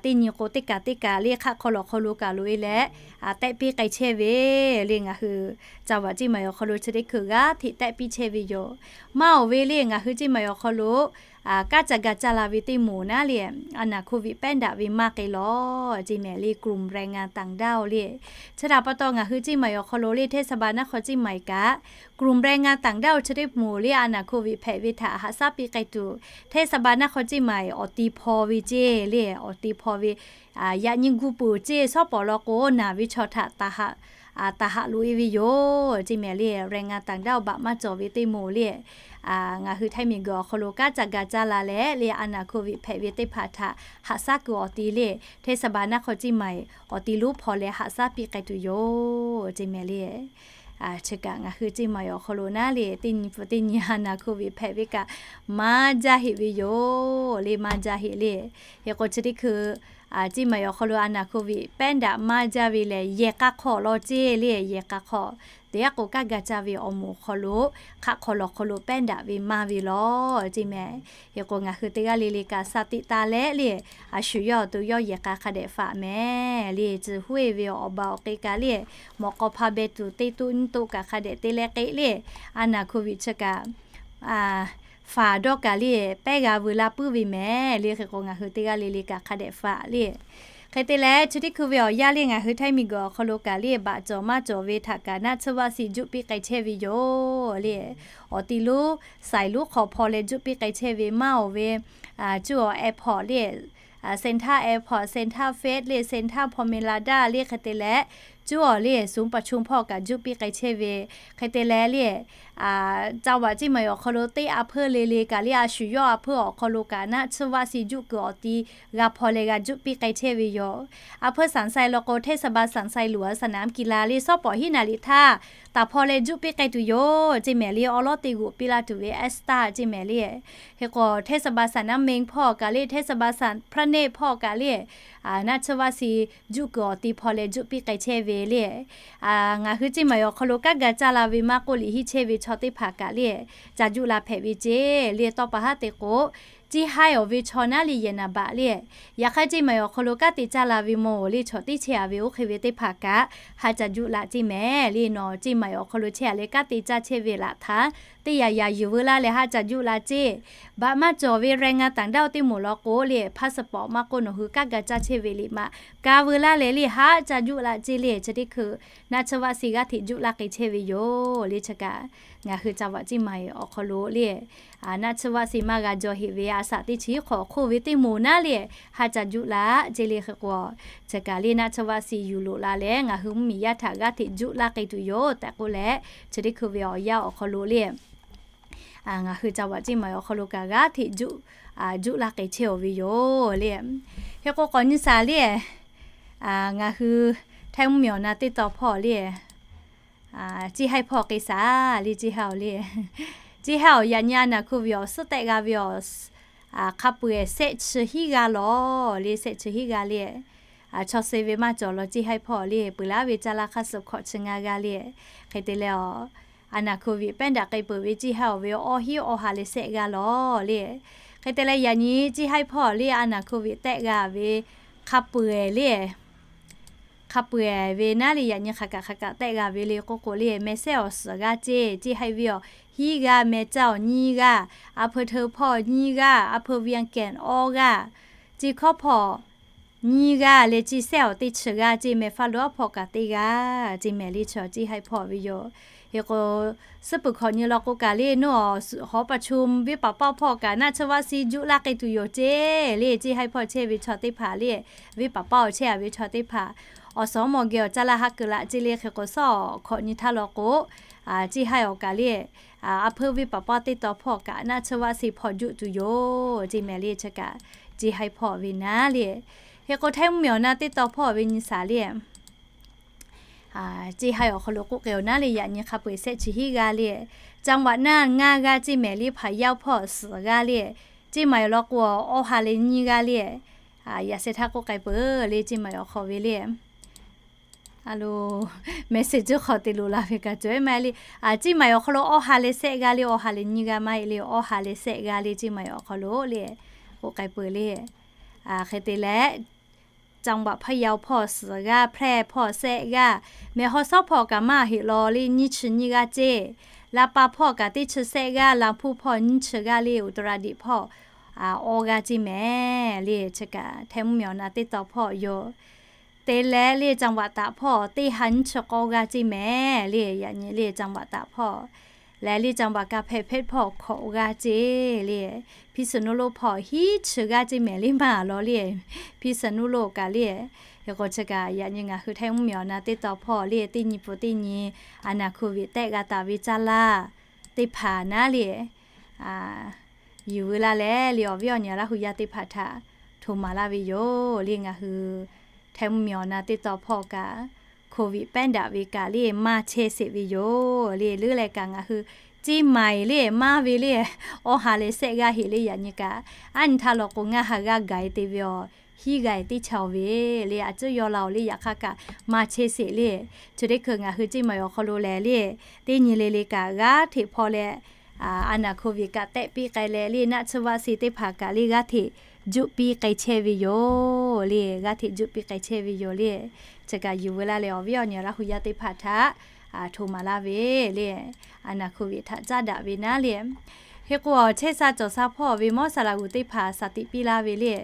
teˇ nyi k'o teˇ kaꞈ teˇ kaꞈ le hk'aˆ hk'aw lawˬ hk'aw lo kaꞈ loꞈ-e leh tehˆ piˇ k'ai chehˇ ve le. Ngaˬ hui จังหวัด Ceˇ maˍ awˬ hk'aw lo chi teˇ hkui g'aˇ hteꞈ tehˆ piˇ chehˇ ve yoˬ. Maˇ awˬ ve le ngaˬ hui Ceˇ maˍ awˬ hk'aw lo kanˉ ca ga ca la ve teˇ moˍ naˉ le, a naˍ hkoˇ viꞈ pehˉ daꞈ ve maˇ k'ai lawˬ ceˇ mehˍ le กลุ่มแรงงานต่างด้าว le. Chi htaꞈ pa taw ngaˬ hui Ceˇ maˍ awˬ hk'aw lo le เทศบาลนครเชียงใหม่ kaꞈ กลุ่มแรงงานต่างด้าว chi teˇ moˍ le a naˍ hkoˇ viꞈ hpehꞈ ve htaꞈ haꞈ shaˉ piˇ k'ai tuˬ เทศบาลนครเชียงใหม่ awˬ ti hpaw ve ceˇ le, awˬ ti hpaw ve yaꞈ nyi gu peuˬ ceˇ shawˉ pawˍ law k'o naˬ ve chaw htaꞈ taˍ haꞈ loꞈ-e ve yoˬ ceˇ mehˍ le. แรงงานต่างด้าว baꞈ maˇ cawˬ ve teˇ moˍ le, ngaˬ hui Htaiˇ miˬguiˬ awˬ hk'aw lo kanˉ ca ga ca la leh le a naˍ hkoˇ viꞈ hpehꞈ ve teˇ hpaˍ htaꞈ haꞈ shaˉ kuiˬ awˬ ti le เทศบาลนครเชียงใหม่ awˬ ti lonˉ hpaw leh haꞈ shaˉ piˇ k'ai tuˬ yoˬ ceˇ mehˍ le. Chi kaꞈ ngaˬ hui Ceˇ maˍ awˬ hk'aw lo naˉ le teˇ nyi pun teˇ nyi a naˍ hkoˇ viꞈ hpehꞈ ve kaꞈ maˇ jaˇ heꞈ ve yoˬ le, maˇ jaˇ heꞈ le. Hk'e k'o chi teˇ hkui Ceˇ maˍ awˬ hk'aw lo a naˍ hkoˇ viꞈ pehˉ daꞈ maˇ jaˇ ve lehˬ yehˬ k'a hk'aw law ceˇ le, yehˬ k'a hk'aw. Teˇ g'aˇ k'o kanˉ ga ca ve awˬ moˍ awˬ hk'aw lo hk'aˆ hk'aw lawˬ hk'aw lo pehˉ daꞈ ve maˇ ve lawˬ ceˇ mehˍ. Hk'e k'o ngaˬ hui teˇ g'aˇ le le kaꞈ shaˍ tiꞈ taˍ leh le, a shu yawˇ awˬ to yawˇ yehˬ k'a hk'a dehꞈ faꞈ mehˍ le. Tcuh huˉ-e ve awˬ ba awˬ k'e kaꞈ le, mawꞈ k'aw hpa beh tuˬ teˇ toˆ nyiˇ toˆ kaꞈ hk'a dehꞈ te leh k'e le, a naˍ hkoˇ viꞈ chi kaꞈ faˍ dawˇ kaꞈ le pehˉ g'a veu laˇ puiˉ ve mehˍ le. Hk'e k'o ngaˬ hui teˇ g'aˇ le le kaꞈ hk'a dehꞈ faꞈ le. Hk'e te leh chi teˇ hkui ve awˬ yanˇ le ngaˬ hui Htaiˇ miˬguiˬ awˬ hk'aw lo kaꞈ le baꞈ cawˬ maˇ cawˬ ve htaꞈ kaꞈ naˆ tsuhˇ vaˆ si juˆ piˇ k'ai chehˇ ve yoˬ le. Awˬ ti lonˉ saiˍ lonˉ hk'aw hpaw leh juˆ piˇ k'ai chehˇ ve maˇ awˬ ve, cuˇ awˬ airport le, Santa Airport, Santa Fe le, Santa Promenade le hk'e te leh, cuˇ awˬ le suhˍ paˍ chunˍ hpawˇ kaꞈ juˆ piˇ k'ai chehˇ ve, hk'e te leh le, caˇ vaꞈ ceˇ maˬ awˬ hk'aw lo teˇ a hpeuˇ le le kaꞈ le a shu yawˇ a hpeuˇ awˬ hk'aw lo kaꞈ naˆ tsuhˇ vaˆ si juˆ kuiˬ awˬ ti g'a hpaw leh g'a juˆ piˇ k'ai chehˇ ve yoˬ. A hpeuˇ Saˍ sai law k'o, hteˇ saˍ ba Saˍ sai luˬ a saˍ naˍ kiˍ la le sawˉ pawˍ hiˉ naˍ liꞈ htaˇ taˍ hpaw leh juˆ piˇ k'ai tuˬ yoˬ ceˇ mehˍ le. Awˉ lawˉ te g'oꞈ piˇ laˇ tuˬ ve Esther ceˇ mehˍ le. Hk'e k'o hteˇ saˍ ba Saˍ naˍ mehˍ hpawˇ kaꞈ le, hteˇ saˍ ba Saˍ hpraˇ neˆ hpawˇ kaꞈ le, naˆ tsuhˇ vaˆ si juˆ kuiˬ awˬ ti hpaw leh juˆ piˇ k'ai chehˇ ve le. Ngaˬ hui ceˇ maˬ awˬ hk'aw lo kanˉ ga caˇ la ve maˇ k'oˆ, liꞈ henˇ chehˇ ve chaw teˇ hpaˍ kaꞈ le, ca juˆ la hpehꞈ ve ceˇ le. Tawˇ pa haˉ te k'o, ceˇ haiˉ awˬ ve chaw naˉ le yehˬ naˍ baꞈ le, yaꞈ hk'aˇ ceˇ maˬ awˬ hk'aw lo kanˉ te caˇ la ve maˇ le chaw teˇ chehˇ a ve oˇ hk'e ve teˇ hpaˍ kaꞈ ha ca juˆ la ceˇ mehˍ le. Nawˬ ceˇ maˬ awˬ hk'aw lo chehˇ a leh kanˉ te caˇ chehˇ ve laꞈ htaˇ teˇ yaꞈ yaꞈ yuˬ veu laˇ leh ha ca juˆ la ceˇ. Baꞈ maˇ cawˬ ve แรงงานต่างด้าว teˇ moˍ law k'o le passport maˇ k'oˆ, nawˬ hui kanˉ ga caˇ chehˇ ve liꞈ maꞈ ka veu laˇ leh le ha ca juˆ la ceˇ le. Chi teˇ hkui naˆ tsuhˇ vaˆ si g'aˇ hteꞈ juˆ la k'ai chehˇ ve yoˬ le. Chi kaꞈ ngaˬ hui caˇ vaꞈ ceˇ maˬ awˬ hk'aw lo le naˆ tsuhˇ vaˆ si maˇ g'a jaw heꞈ ve a shaꞈ teˇ chi hk'awꞈ hk'oˆ ve teˇ moˍ naˉ le ha ca juˆ la ceˇ le. Hk'e k'o, chi kaꞈ le naˆ tsuhˇ vaˆ si yuˬ loꞈ la leh ngaˬ hui mvuhˇmiˬ yaˇ htaꞈ g'aˇ hteꞈ juˆ la k'ai tuˬ yoˬ tehꞈ k'oˆ leh, chi teˇ hkui ve awˬ yanˇ awˬ hk'aw lo le ngaˬ hui caˇ vaꞈ ceˇ maˬ awˬ hk'aw lo kaꞈ g'aˇ hteꞈ juˆ, juˆ la k'ai chehˇ awˬ ve yoˬ le. Hk'e k'o k'awꞈ nyi shaˍ le, ngaˬ hui Htaiˇ mvuhˇmiˬ awˬ na teˇ taw hpawˇ le ceˇ haiˉ hpawˇ k'ai shaˍ le. Ceˇ haiˉ awˬ le, ceˇ haiˉ awˬ yaꞈ nyi a naˍ hk'oˆ ve awˬ suhˉ tehˆ g'a ve awˬ hk'a peu-eˬ shehˆ chi hiˉ g'aˇ lawˬ le. Shehˆ chi hiˉ g'aˇ le chaw suh ve maˇ cawˬ lawˬ. Ceˇ haiˉ hpawˇ le peuˬ laˇ ve caˇ laˇ hk'aˇ suh hkawꞈ chi ngaˇ g'aˇ le. Hk'e te leh a, a naˍ hk'oˆ ve pehˉ daꞈ k'ai peuˬ ve ceˇ haiˉ awˬ ve awˇ hiˉ awˇ ha leh shehˆ g'aˇ lawˬ le. Hk'e te leh yaꞈ nyi ceˇ haiˉ hpawˇ le a naˍ hk'oˆ ve tehˆ g'a ve hk'a peu-eˬ le hk'a peu-eˬ ve naˉ le yaꞈ nyi hk'aˬ kaꞈ hk'aˬ kaꞈ tehˆ g'a ve le k'oˆ k'o le, meh sehˉ awˬ suhˍ g'aˇ ceˇ, ceˇ haiˉ ve awˬ hiˉ g'aˇ, meh caˇ awˬ nyiˇ g'aˇ, a hpeu hteu hpawˇ nyiˇ g'aˇ, a hpeu Vientiane awˇ g'aˇ, ceˇ hkawˉ hpawˇ nyiˇ g'aˇ leh ceˇ sehˉ awˬ teˇ chi g'aˇ ceˇ, meh faˇ lo aˉ hpawˇ kaꞈ teˇ g'aˇ ceˇ mehˍ le. Chi awˬ ceˇ haiˉ hpawˇ ve yoˬ. Hk'e k'o, suhˉ peuˬ hkawꞈ nyi law k'o kaꞈ le nawˬ hawˉ paˍ chum venˇ paˍ paˇ hpawˇ kaꞈ naˆ tsuhˇ vaˆ si juˆ laˇ k'ai tuˬ yoˬ ceˇ le. Ceˇ haiˉ hpawˇ chehˇ ve chaw teˇ hpaˍ le, venˇ paˍ paˇ awˬ chehˇ a ve chaw teˇ hpaˍ awˬ suhˍ mawˬ geh awˬ caˇ laˇ ha kuiˬ laꞈ ceˇ le. Hk'e k'o, suhˉ hkawꞈ nyi htaˇ law k'o, ceˇ haiˉ awˬ kaꞈ le a hpeuˇ venˇ paˍ paˇ teˇ taw hpawˇ kaꞈ naˆ tsuhˇ vaˆ si hpawˇ juˆ tuˬ yoˬ ceˇ mehˍ le. Chi kaꞈ ceˇ haiˉ hpawˇ ve naˉ le. Hk'e k'o, Htaiˇ mvuhˇmiˬ awˬ na teˇ taw hpawˇ ve nyi shaˍ le ceˇ haiˉ awˬ hk'aw lo k'oˆ k'ai awˬ naˉ le yaꞈ nyi hk'a peu-eˬ shehˆ chi hiˉ g'aˇ le, จังหวัดน่าน ngaˇ g'aˇ ceˇ mehˍ le, พะเยา hpawˇ suhˍ g'aˇ le, ceˇ maˬ awˬ lawn k'o awˇ ha leh nyiˇ g'aˇ le. Yaꞈ sheh htaˇ k'oˆ k'ai peuˬ le ceˇ maˬ awˬ hk'aw ve le. A lo, message hk'aw te loꞈ la ve kaꞈ cawˬ maˇ heˆ le. Ceˇ maˬ awˬ hk'aw lo awˇ ha leh shehˆ g'aˇ le, awˇ ha leh nyiˇ g'aˇ maˇ heˆ le, awˇ ha leh shehˆ g'aˇ le ceˇ maˬ awˬ hk'aw lo le k'oˆ k'ai peuˬ le. Hk'e te leh จังหวัดพะเยา hpawˇ suhˍ g'aˇ, แพร่ hpawˇ shehˆ g'aˇ, แม่ฮ่องสอน hpawˇ kaꞈ maˇ heˆ law le nyiˇ chi nyiˇ g'aˇ ceˇ, ลำปาง hpawˇ kaꞈ teˇ chi shehˆ g'aˇ, ลำพูน hpawˇ nyiˇ chi g'aˇ le, อุตรดิตถ์ hpawˇ awˇ g'aˇ ceˇ mehˍ le. Chi kaꞈ Htaiˇ mvuhˇmiˬ awˬ na teˇ taw hpawˇ yoˬ. Te leh le จังหวัดตาก hpawˇ teˇ ha nyiˇ chi k'awˇ g'aˇ ceˇ mehˍ le. Yaꞈ nyi le จังหวัดตาก hpawˇ leh le จังหวัดกำแพงเพชร hpawˇ hkawꞈ g'aˇ ceˇ le. พิษณุโลก hpawˇ hiˉ chi g'aˇ ceˇ mehˍ le maˇ law le. พิษณุโลก kaꞈ le. Hk'e k'o chi kaꞈ yaꞈ nyi ngaˬ hui Htaiˇ mvuhˇmiˬ awˬ na teˇ taw hpawˇ le teˇ nyi pun teˇ nyi a naˍ hk'oˆ ve tehˆ g'a taˍ ve caˇ laˇ teˇ hpaˍ naˉ le yuˬ veu laˇ leh le awˬ viˉ awˬ nyi Laˇ hu yaˇ teˇ hpaˍ htaꞈ htoꞈ maˍ laˇ ve yoˬ le. Ngaˬ hui Htaiˇ mvuhˇmiˬ awˬ na teˇ taw hpawˇ kaꞈ โควิด pehˉ daꞈ ve kaꞈ le maˇ chehˇ sheˍ ve yoˬ le. Leuˉ leh kaꞈ ngaˬ hui ceˇ maˬ le maˇ ve le awˇ ha leh shehˆ g'aˇ heˆ le. Yaꞈ nyi kaꞈ a nyi htaˇ law k'o ngaˇ ha g'aˇ gaˬ e te ve awˬ hiˉ g'aˇ teˇ chaw ve le a cuˉ yaw la awˬ le. Yaꞈ hk'aˇ kaꞈ maˇ chehˇ sheˍ le. Chi teˇ hkui ngaˬ hui ceˇ maˬ awˬ hk'aw lo lehˬ le teˇ nyi le le kaꞈ g'aˇ hteꞈ hpawˇ leh a naˍ hk'oˆ ve kaꞈ tehˆ piˇ k'ai leh le naˆ tsuhˇ vaˆ si teˇ hpaˍ kaꞈ le g'aˇ hteꞈ juˆ piˇ k'ai chehˇ ve yoˬ le. G'aˇ hteꞈ juˆ piˇ k'ai chehˇ ve yoˬ le. Chi kaꞈ yuˬ veu laˇ leh awˬ viˉ awˬ nyi Laˇ hu yaˇ teˇ hpaˍ htaꞈ htoꞈ maˍ laˇ ve le a naˍ hk'oˆ ve htaꞈ caˇ daꞈ ve naˉ le. Hk'e k'o, chehˇ sha cawˬ sha hpawˇ ve mawˇ saˍ laꞈ g'uˬ teˇ hpaˍ shaˍ tiꞈ piˇ laˇ ve le.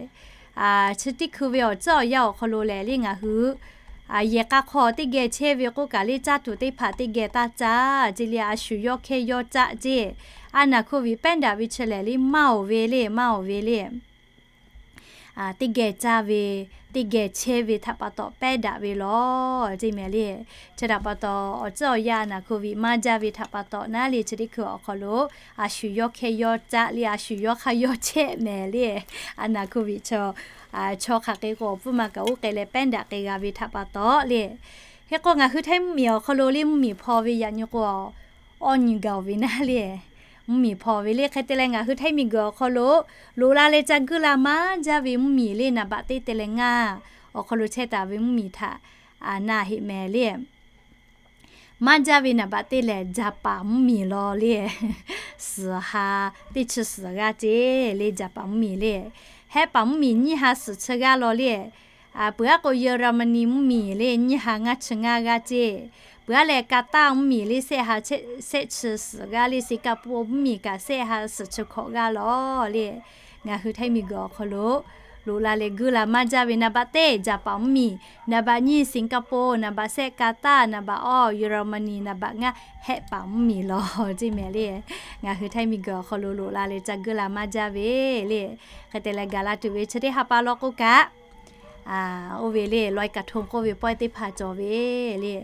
Chi teˇ hkui ve awˬ tcuhˉ awˬ yanˇ awˬ hk'aw lo lehˬ le ngaˬ hui yehˬ k'a hk'aw teˇ geh chehˇ ve k'oˆ kaꞈ le, caˇ tuˬ teˇ hpaˍ teˇ geh taˇ caˇ ceˇ le, a shu yawˇ hkehˇ yawˇ caˆ ceˇ. A naˬ hk'oˆ viꞈ pehˉ daꞈ ve chi lehˬ le maˇ oˬ ve le, maˇ oˬ ve le. Teˇ geh caˇ ve, teˇ geh chehˇ ve htaꞈ pa taw pehˉ daꞈ ve lawˬ ceˇ mehˍ le. Chi htaꞈ pa taw awˬ tcuhˉ awˬ yanˇ a naˬ hk'oˆ viꞈ maˇ jaˇ ve htaꞈ pa taw naˉ le, chi teˇ hkui awˬ hk'aw lo a shu yawˇ hkehˇ yawˇ caˆ le, a shu yawˇ hk'aˇ yawˇ chehˇ mehˍ le. A naˬ hk'oˆ viꞈ chaw, chaw hk'aˬ hk'e k'o awˬ pfuhˇ ma kaꞈ oˇ k'ai leh pehˉ daꞈ k'ai g'a ve htaꞈ pa taw le. Hk'e k'o ngaˬ hui Htaiˇ mvuhˇmiˬ awˬ hk'aw lo le mvuhˇmiˬ hpaw ve yaꞈ nyi k'o awˬ nyi gaˬ oˬ ve naˉ le. Mvuhˇmiˬ hpaw ve le hk'e te leh ngaˬ hui Htaiˇ miˬguiˬ awˬ hk'aw lo loꞈ la leh ca guiˇ la maˇ jaˇ ve mvuhˇmiˬ le naˍ baꞈ teˇ te leh ngaˇ awˬ hk'aw lo chehˇ taˍ ve mvuhˇmiˬ htaꞈ na heˆ mehˍ le. Maˇ jaˇ ve naˍ baꞈ teˇ lehˬ Jaˍpaˍ mvuhˇmiˬ law le. Suhˍ ha teˇ chi suhˍ g'aˇ ceˇ le Jaˍpaˍ mvuhˇmiˬ le. Hehˆ paˍ mvuhˇmiˬ nyiˇ ha suhˍ chi g'aˇ law le. Peuˬ aˉ k'o Germany mvuhˇmiˬ le nyiˇ ha ngaˇ chi ngaˇ g'aˇ ceˇ. Peuˬ aˉ leh Qatar mvuhˇmiˬ le shehˆ ha shehˆ chi suhˍ g'aˇ le, Singapore mvuhˇmiˬ kaꞈ shehˆ ha suhˍ chi hkawꞈ g'aˇ law le. Ngaˬ hui Htaiˇ miˬguiˬ awˬ hk'aw lo loꞈ la leh guiˇ la maˇ jaˇ ve naˍ baꞈ teˇ Jaˍpaˍ mvuhˇmiˬ, naˍ baꞈ nyiˇ Singapore, naˍ baꞈ shehˆ Qatar, naˍ baꞈ awˇ Germany, naˍ baꞈ ngaˇ hehˆ paˍ mvuhˇmiˬ law ceˇ mehˍ le. Ngaˬ hui Htaiˇ miˬguiˬ awˬ hk'aw lo loꞈ la leh ca guiˇ la maˇ jaˇ ve le. Hk'e te leh gaˬ la tuˬ ve chi teˇ ha pa law k'o kaꞈ oˇ ve le ลอยกระทง k'oˆ ve pawehˇ teˇ hpaˍ cawˬ ve le.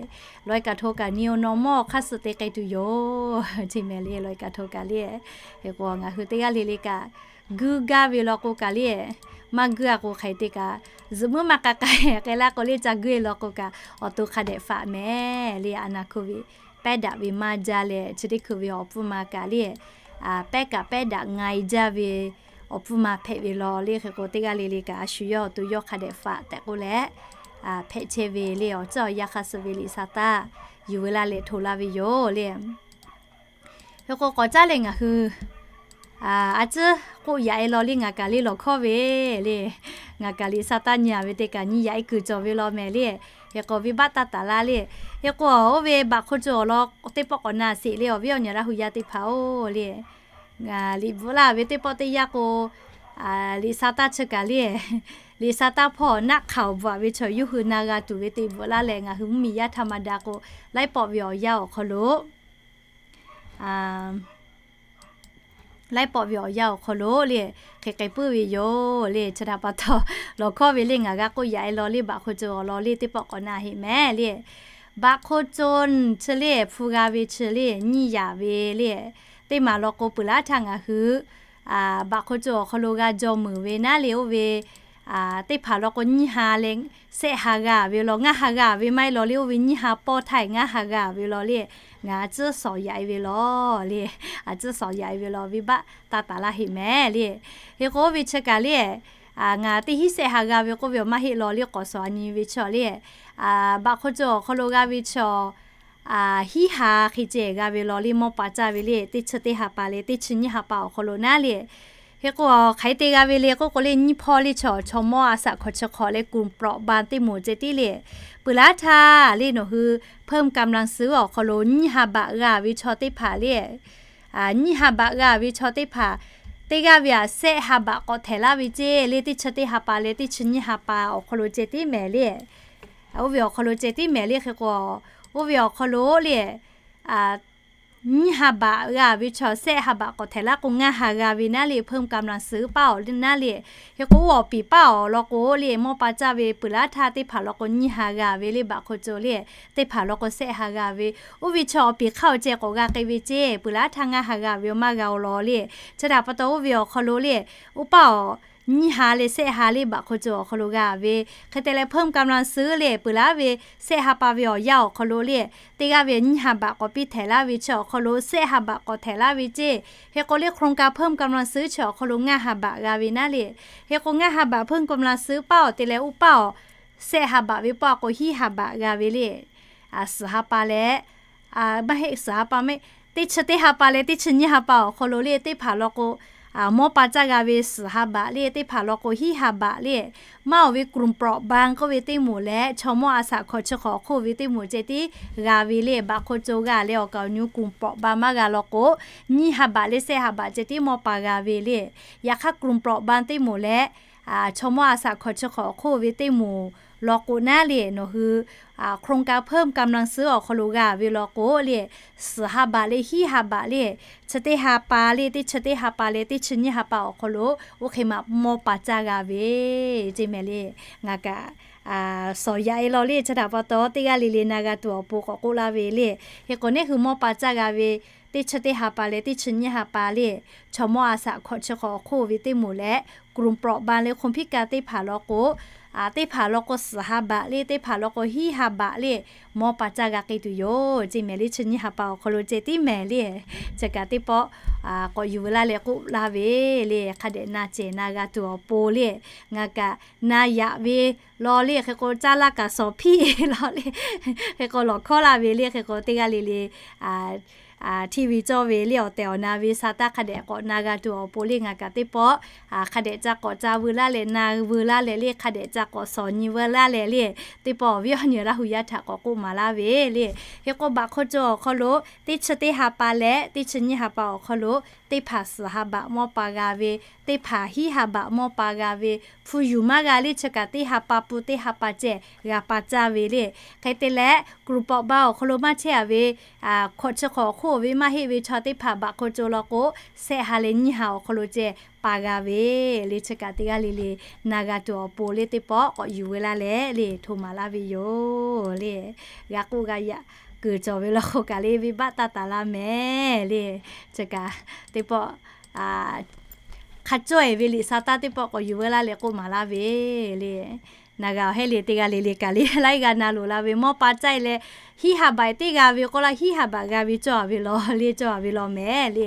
ลอยกระทง kaꞈ nyi-o naw mawˇ hk'aˇ suh te k'ai tuˬ yoˬ ceˇ mehˍ le. ลอยกระทง kaꞈ le, hk'e k'o ngaˬ hui teˇ g'aˇ le le kaꞈ guiˇ gaˇ ve law k'o kaꞈ le, maˇ guiˇ a k'o hk'aˬ hk'e te kaꞈ zuhꞈ muiˉ maˇ k'a k'a hk'e la k'o le ca guiˇ e law k'o kaꞈ awˬ to hk'a dehꞈ faꞈ mehˍ le. A naˬ hk'oˆ ve pehˉ daꞈ ve maˇ jaˇ leh chi teˇ hkui ve awˬ pfuhˇ ma kaꞈ le pehˉ kaꞈ pehˉ daꞈ nga e jaˇ ve awˬ pfuhˇ ma hpehꞈ ve law le. Hk'e k'o teˇ g'aˇ le le kaꞈ a shu yawˇ awˬ to yawˇ hk'a dehꞈ faꞈ tehꞈ k'oˆ leh hpehꞈ chehˇ ve le. Awˬ tcuhˉ awˬ yanˇ hk'a suh ve liꞈ sa taˇ yuˬ ve laˇ leh hto laˇ ve yoˬ le. Hk'e k'o k'awꞈ caˉ leh ngaˬ hui a ciˉ k'oˆ yaꞈ e law le ngaˬ kaꞈ le lawˬ hkawˇ ve le. Ngaˬ kaꞈ liꞈ sa taˇ nyi a ve teˇ kaꞈ nyi yaꞈ e kuiˬ cawˬ ve law mehˍ le. Hk'e k'o venˇbaˆ taˇ taˍ laˇ le. Hk'e k'o oˇ ve baꞈ hk'oˆ co awˬ lawn teˇ pawˆ k'awꞈ na sheˍ le. Awˬ viˉ awˬ nyi Laˇ hu yaˇ teˇ hpaˍ-oˬ le, liꞈ bvuhꞈ laˇ ve teˇ pawˆ teˇ yanˇ k'o liꞈ sa taˇ chi kaꞈ le, liꞈ sa taˇ hpawˇ naˆ hk'aoˍ bvuhꞈ ve chaw yawˇ hui na g'a tuˬ ve te bvuhꞈ laˇ leh ngaˬ hui mvuhˇmiˬ yaˇ htaꞈ ma daꞈ k'o laiˉ pawˆ ve awˬ yanˇ awˬ hk'aw lo laiˉ pawˆ ve awˬ yanˇ awˬ hk'aw lo le hk'e k'ai puiˉ ve yoˬ le. Chi htaꞈ pa taw lawˬ hkawˇ ve le ngaˬ g'a k'oˆ yaꞈ e law le baꞈ hk'oˆ co awˬ lawn le teˇ pawˆ k'awꞈ na heˆ mehˍ le. Baꞈ hk'oˆ co chi le hpu g'a ve chi le nyiˇ yaꞈ ve le. Teˇ maˬ law k'o peuˬ laˉ htaˇ ngaˬ hui baꞈ hk'oˆ co awˬ hk'aw lo g'a jaw meuˍ ve naˉ le oˇ ve teˇ hpaˍ law k'o nyiˇ ha leh shehˆ ha g'a ve law, ngaˇ ha g'a ve maˇ heˆ law le. Oˇ ve nyiˇ ha pawˇ htaˇ ngaˇ ha g'a ve law le. Ngaˬ a ciˉ sawˍ yaꞈ e ve law le. A ciˉ sawˍ yaꞈ e ve law venˇbaˆ taˇ taˍ laˇ heˆ mehˍ le. Hk'e k'o oˇ ve chi kaꞈ le ngaˬ teˇ hinˉ shehˆ ha g'a ve k'oˆ ve awˬ maˇ heˆ law le. K'awꞈ sawˍ a nyi ve chaw le baꞈ hk'oˆ co awˬ hk'aw lo g'a ve chaw hinˉ ha hk'e ceh g'a ve law le. Mawˇ pa caˇ ve le teˇ chi teˇ ha pa leh teˇ chi nyiˇ ha pa awˬ hk'aw lo naˉ le. Hk'e k'o hk'aˬ hk'e te g'a ve le k'oˆ k'o le nyiˇ hpawˇ le chaw chaw mawˇ a shaꞈ hk'awꞈ chi hk'awꞈ leh กลุ่มเปราะบาง teˇ moˍ ceh tiˉ le. Peuˬ laˉ htaˇ le nawˬ hui เพิ่มกำลังซื้อ awˬ hk'aw lo nyiˇ ha baꞈ g'a ve chaw teˇ hpaˍ le nyiˇ ha baꞈ g'a ve chaw teˇ hpaˍ teˇ g'aˇ ve aꞈ shehˆ ha baꞈ k'awꞈ htehꞈ laˇ ve ceˇ le. Teˇ chi teˇ ha pa leh teˇ chi nyiˇ ha pa awˬ hk'aw lo ceh tiˉ mehˍ le. Oˇ ve awˬ hk'aw lo ceh tiˉ mehˍ le. Hk'e k'o oˇ ve awˬ hk'aw lo le nyiˇ ha baꞈ g'a ve chaw shehˆ ha baꞈ k'awꞈ htehꞈ laˇ k'o ngaˇ ha g'a ve naˉ le. เพิ่มกำลังซื้อ paˇ awˬ naˉ le. Hk'e k'o oˇ awˬ piˍ paˇ awˬ lawn k'o le mawˇ pa caˇ ve peuˬ laˉ htaˇ teˇ hpaˍ lawn k'o nyiˇ ha g'a ve le. Baꞈ hk'oˆ co le teˇ hpaˍ lawn k'o shehˆ ha g'a ve. Oˇ ve chaw awˬ piˍ hk'aˇ awˬ ceh k'awꞈ g'a k'ai ve ceˇ. Peuˬ laˉ htaˇ ngaˇ ha g'a ve awˬ maˇ g'a awˬ lawn le. Chi htaꞈ pa taw oˇ ve awˬ hk'aw lo le oˇ paˇ awˬ nyiˇ ha leh shehˆ ha le baꞈ hk'oˆ co awˬ hk'aw lo g'a ve. Hk'e te leh เพิ่มกำลังซื้อ le peuˬ laˉ ve shehˆ ha pa ve awˬ yanˇ awˬ hk'aw lo le teˇ g'aˇ ve nyiˇ ha baꞈ k'awꞈ piˇ htehꞈ laˇ ve chi awˬ hk'aw lo shehˆ ha baꞈ k'awꞈ htehꞈ laˇ ve ceˇ. Hk'e k'o le โครงการ เพิ่มกำลังซื้อ chi awˬ hk'aw lo ngaˇ ha baꞈ g'a ve naˉ le. Hk'e k'o ngaˇ ha baꞈ เพิ่มกำลังซื้อ paˇ awˬ te leh oˇ paˇ awˬ shehˆ ha baꞈ ve paˇ k'o hinˉ ha baꞈ g'a ve le. Suhˍ ha pa leh maˇ heˆ suhˍ ha pa mehˆ teˇ chi teˇ ha pa leh teˇ chi nyiˇ ha pa awˬ hk'aw lo le teˇ hpaˍ lawn k'o mawˇ pa caˇ g'a ve suhˍ ha baꞈ le teˇ hpaˍ lawn k'o hinˉ ha baꞈ le. Maˇ awˬ ve กลุ่มเปราะบาง k'oˆ ve teˇ moˍ leh chaw mawˇ a shaꞈ hk'awꞈ chi hk'awꞈ hk'oˆ ve teˇ moˍ ceh tiˉ g'a ve le. Baꞈ hk'oˆ co g'a leh awˬ kaˍ awˬ nu กลุ่มเปราะบาง maˇ g'a lawn k'o nyiˇ ha baꞈ leh shehˆ ha baꞈ ceh tiˉ mawˇ pa g'a ve le. Yaꞈ hk'aˇ กลุ่มเปราะบาง teˇ moˍ leh Chaw mawˇ a shaꞈ hkawꞈ chi hk'awꞈ awˬ hk'oˆ ve teˇ moˍ law k'o naˉ le, nawˬ hui โครงการเพิ่มกำลังซื้อ awˬ hk'aw lo g'a ve law k'o le, suhˍ ha baꞈ le hiˉ ha baꞈ le, chi teˇ ha pa le, teˇ chi teˇ ha pa leh teˇ chi nyiˇ ha pa awˬ hk'aw lo oˇ hk'e maˬ mawˇ pa caˇ g'a ve ceˇ mehˍ le. Ngaˬ kaꞈ shawˍ yaꞈ e law le, chi htaꞈ pa taw teˇ g'aˇ le le na g'a tuˬ awˬ pon k'awꞈ k'oˆ laˇ ve le. Hk'e k'o, neˇ hui mawˇ pa caˇ g'a ve teˇ chi teˇ ha pa leh teˇ chi nyiˇ ha pa le, chaw mawˇ a shaꞈ hkawꞈ chi hk'awꞈ awˬ hk'oˆ ve teˇ moˍ leh กลุ่มเปราะบาง leh คนพิการ teˇ hpaˍ law k'o, teˇ hpaˍ law k'o suhˍ ha baꞈ le, teˇ hpaˍ law k'o hiˉ ha baꞈ le, mawˇ pa caˇ g'a k'ai tuˬ yoˬ ceˇ mehˍ le. Chi nyiˇ ha pa awˬ hk'aw lo ceh tiˉ mehˍ le. Chi kaꞈ teˇ pawˆ k'awꞈ yuˬ veu laˇ leh k'oˆ laˇ ve le. Hk'a dehꞈ na cehˬ na g'a tuˬ awˬ pon le, ngaˬ kaꞈ na yaꞈ ve law le. Hk'e k'o, caˇ laˇ kaꞈ shawˍ hpiˇ law le. Hk'e k'o, lawˬ hkawˉ laˇ ve le. Hk'e k'o, teˇ g'aˇ le le hteˇ ve cawˇ ve le, awˬ tehˬ awˬ na ve sa taˇ hk'a dehꞈ k'awꞈ na g'a tuˬ awˬ pon le, ngaˬ kaꞈ teˇ pawˆ hk'a dehꞈ ca k'awꞈ ca veu laˇ leh na veu laˇ leh le, hk'a dehꞈ ca k'awꞈ shawˍ nyi veu laˇ leh le, teˇ pawˆ awˬ viˉ awˬ nyi Laˇ hu yaˇ htaꞈ k'awꞈ k'oˆ maˍ laˇ ve le. Hk'e k'o, baꞈ hk'aw caw awˬ hk'aw lo teˇ chi teˇ ha pa leh teˇ chi nyiˇ ha pa awˬ hk'aw lo teˇ hpaˍ suhˍ ha baꞈ mawˇ pa g'a ve, teˇ hpaˍ hiˉ ha baꞈ mawˇ pa g'a ve, hpu yuˬ maˇ g'a le. Chi kaꞈ teˇ ha pa pun teˇ ha pa ceh g'a pa caˇ ve le. Hk'e te leh, กลุ่มเปราะบาง awˬ hk'aw lo maˇ chehˇ a ve, hkawꞈ chi hk'awꞈ awˬ hk'oˆ ve maˇ heˆ ve chaw teˇ hpaˍ baꞈ hk'aw caw law k'o, shehˆ ha leh nyiˇ ha awˬ hk'aw lo ceh pa g'a ve le. Chi kaꞈ teˇ g'aˇ le le na g'a tuˬ awˬ pon le, teˇ pawˆ k'awꞈ yuˬ veu laˇ leh le hto maˍ laˇ ve yoˬ le. G'a k'oˆ g'a yaꞈ kuiˬ cawˬ ve law k'o kaꞈ le, venˇbaˆ taˇ taˍ laˇ mehˍ le. Chi kaꞈ teˇ pawˆ hk'a cawˇ e ve liꞈ sa taˇ teˇ pawˆ k'awꞈ yuˬ veu laˇ leh k'oˆ maˍ laˇ ve le. Na g'a awˬ heˆ le. Teˇ g'aˇ le le kaꞈ le laiˉ g'aˇ na loˍ la ve, mawˇ pa caˇ e leh hiˉ ha baꞈ teˇ g'a ve k'oˆ laˇ, hiˉ ha baꞈ g'a ve cawˇ a ve law le, cawˇ a ve law mehˍ le.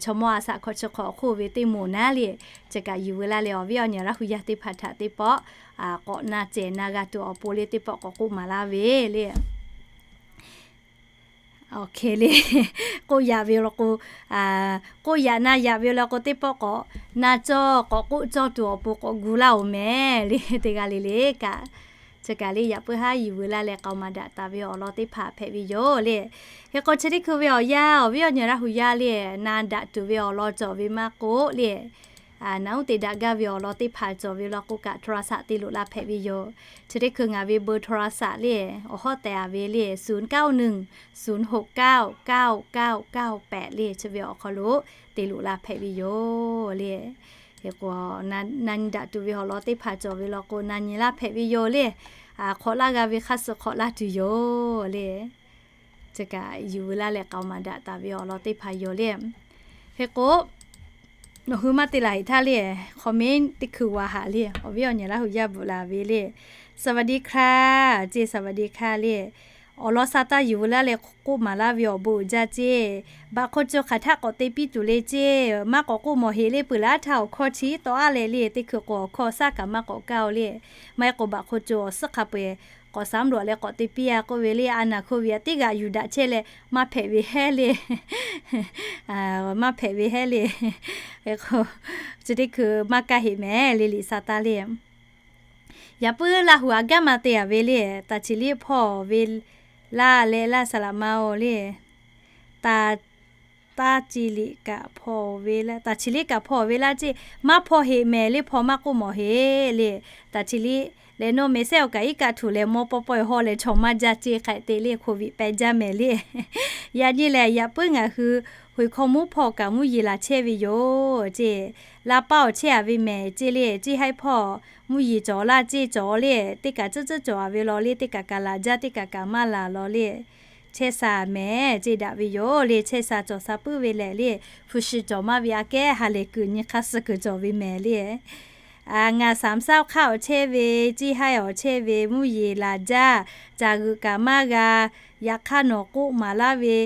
Chaw mawˇ a shaꞈ hkawꞈ chi hk'awꞈ awˬ hk'oˆ ve teˇ moˍ naˉ le, chi kaꞈ yuˬ veu laˇ leh awˬ viˉ awˬ nyi Laˇ hu yaˇ teˇ hpaˍ htaꞈ teˇ pawˆ k'awꞈ na cehˬ na g'a tuˬ awˬ pon le, teˇ pawˆ k'awꞈ k'oˆ maˍ laˇ ve le. Awˬ hk'e le, k'oˆ yaꞈ ve law k'o, k'oˆ yaꞈ na yaꞈ ve law k'o, teˇ pawˆ k'awꞈ na cawˇ k'awꞈ k'oˆ cawˇ tuˬ awˬ pon k'awꞈ gu laˇ oˬ mehˍ le. Teˇ g'aˇ le le kaꞈ, chi kaꞈ le yaꞈ puiˉ haˉ yuˬ veu laˇ leh k'aoˍ maˍ daꞈ taˍ ve awˬ lawn teˇ hpaˍ hpehꞈ ve yoˬ le. Hk'e k'o, chi teˇ hkui ve awˬ yanˇ awˬ viˉ awˬ nyi Laˇ hu yaˇ le, na daꞈ tuˬ ve awˬ lawn cawˬ ve maˇ k'oˆ le, na uˉ te daꞈ gaˇ ve awˬ lawn teˇ hpaˍ cawˬ ve law k'o kaꞈ โทรศัพท์ te loꞈ la hpehꞈ ve yoˬ. Chi teˇ hkui ngaˬ ve เบอร์โทรศัพท์ le, awˬ hawˉ tehˬ a ve le, ศูนย์ เก้า หนึ่ง ศูนย์ หก เก้า เก้า เก้า เก้า แปด le, chi ve awˬ hk'aw lo te loꞈ la hpehꞈ ve yoˬ le. Hk'e k'o, na nyi daꞈ tuˬ ve awˬ lawn teˇ hpaˍ cawˬ ve law k'o na nyi laˇ hpehꞈ ve yoˬ le. Hk'awꞈ laˇ g'a ve hk'aˇ suh hk'awꞈ laˇ tuˬ yoˬ le. Chi kaꞈ yuˬ veu laˇ leh k'aoˍ maˍ daꞈ taˍ ve awˬ lawn teˇ hpaˍ yoˬ le. Hk'e k'o, nawˬ hui maˇ te laˬ heꞈ htaˇ le, comment teˇ hkui g'a haꞈ le, awˬ viˉ awˬ nyi Laˇ hu yaˇ bvuhꞈ laˬ ve le. สวัสดีค่ะ ceˇ, สวัสดีค่ะ le. Awˬ lawn sa taˇ yuˬ veu laˇ leh k'oˆ maˍ laˇ ve awˬ bon uiˍ jaˇ ceˇ. Baꞈ hk'aw caw hk'aˬ htaˆ k'awꞈ te piˇ tuˬ le ceˇ. Maˇ k'awꞈ k'oˆ mawˬ heꞈ le, peuˬ laˇ htaˇ awˬ hkawˇ chi tawˆ a leh le, teˇ hkui k'o awˬ hkawˇ shaˉ kaꞈ maˇ k'awꞈ kaˇ o le. Maˇ heˆ k'o baꞈ hk'aw caw awˬ suhˉ hk'a peu-eˬ k'awꞈ สำรวจ leh k'awꞈ te piˇ a k'oˆ ve le. A naˬ hk'oˆ ve a teˇ g'aꞈ yuˬ daꞈ chehˇ leh maˇ hpehꞈ ve hehˉ le. Maˇ hpehꞈ ve hehˉ le. Hk'e k'o, chi teˇ hkui maˇ kaˇ heꞈ mehˍ le, liꞈ sa taˇ le. Yaꞈ puiˉ Laˇ hu a gaˇ ma te a ve le, taˍ chi liˇ hpawˇ ve laˇ leh laˇ saˍ laꞈ ma o le. Taˍ, taˍ chi liˇ kaꞈ hpawˇ ve laˇ, taˍ chi liˇ kaꞈ hpawˇ ve laˇ ceˇ. Maˇ hpawˇ heꞈ mehˍ le, hpawˇ maˇ k'oˆ mawˬ heꞈ le. Taˍ chi liˇ leh nawˬ mehˍ sehˉ awˬ kaꞈ iˉ kaˆ htuꞈ leh mawˇ pawˇ pawehˇ hawˇ leh chaw maˇ jaˇ ceˇ hk'e te le, โควิด pehˬ jaˇ mehˍ le. Yaꞈ nyi lehˬ, yaꞈ puiˉ ngaˬ hui hoꞈ hkawˇ mvuhˇ hpawˇ kaꞈ mvuhˇ yeˬ laˬ chehˇ ve yoˬ ceˇ. Laˇ paˇ awˬ chehˇ a ve mehˍ ceˇ le, ceˇ haiˉ hpawˇ mvuhˇ yeˬ cawˬ laˇ ceˇ cawˬ le, teˇ kaꞈ tcuhˉ tcuhˉ cawˬ a ve law le, teˇ kaꞈ kaꞈ laˬ jaˇ, teˇ kaꞈ kaꞈ maˇ laˬ law le. Chehˇ sha mehˍ ceˇ daꞈ ve yoˬ le, chehˇ sha cawˬ sha puiˉ ve lehˬ le, hpu shi cawˬ maˇ ve aꞈ kehˉ ha lehˬ kuiˬ nyi hk'aˇ suh kuiˬ cawˬ ve mehˍ le. Ngaˬ สามเศร้า hk'aˇ awˬ chehˇ ve, ceˇ haiˉ awˬ chehˇ ve mvuhˇ yeˬ laˬ jaˇ, caˬ g'euꞈ kaꞈ maˇ g'a, yaꞈ hk'aˇ nawˬ k'oˆ maˍ laˇ ve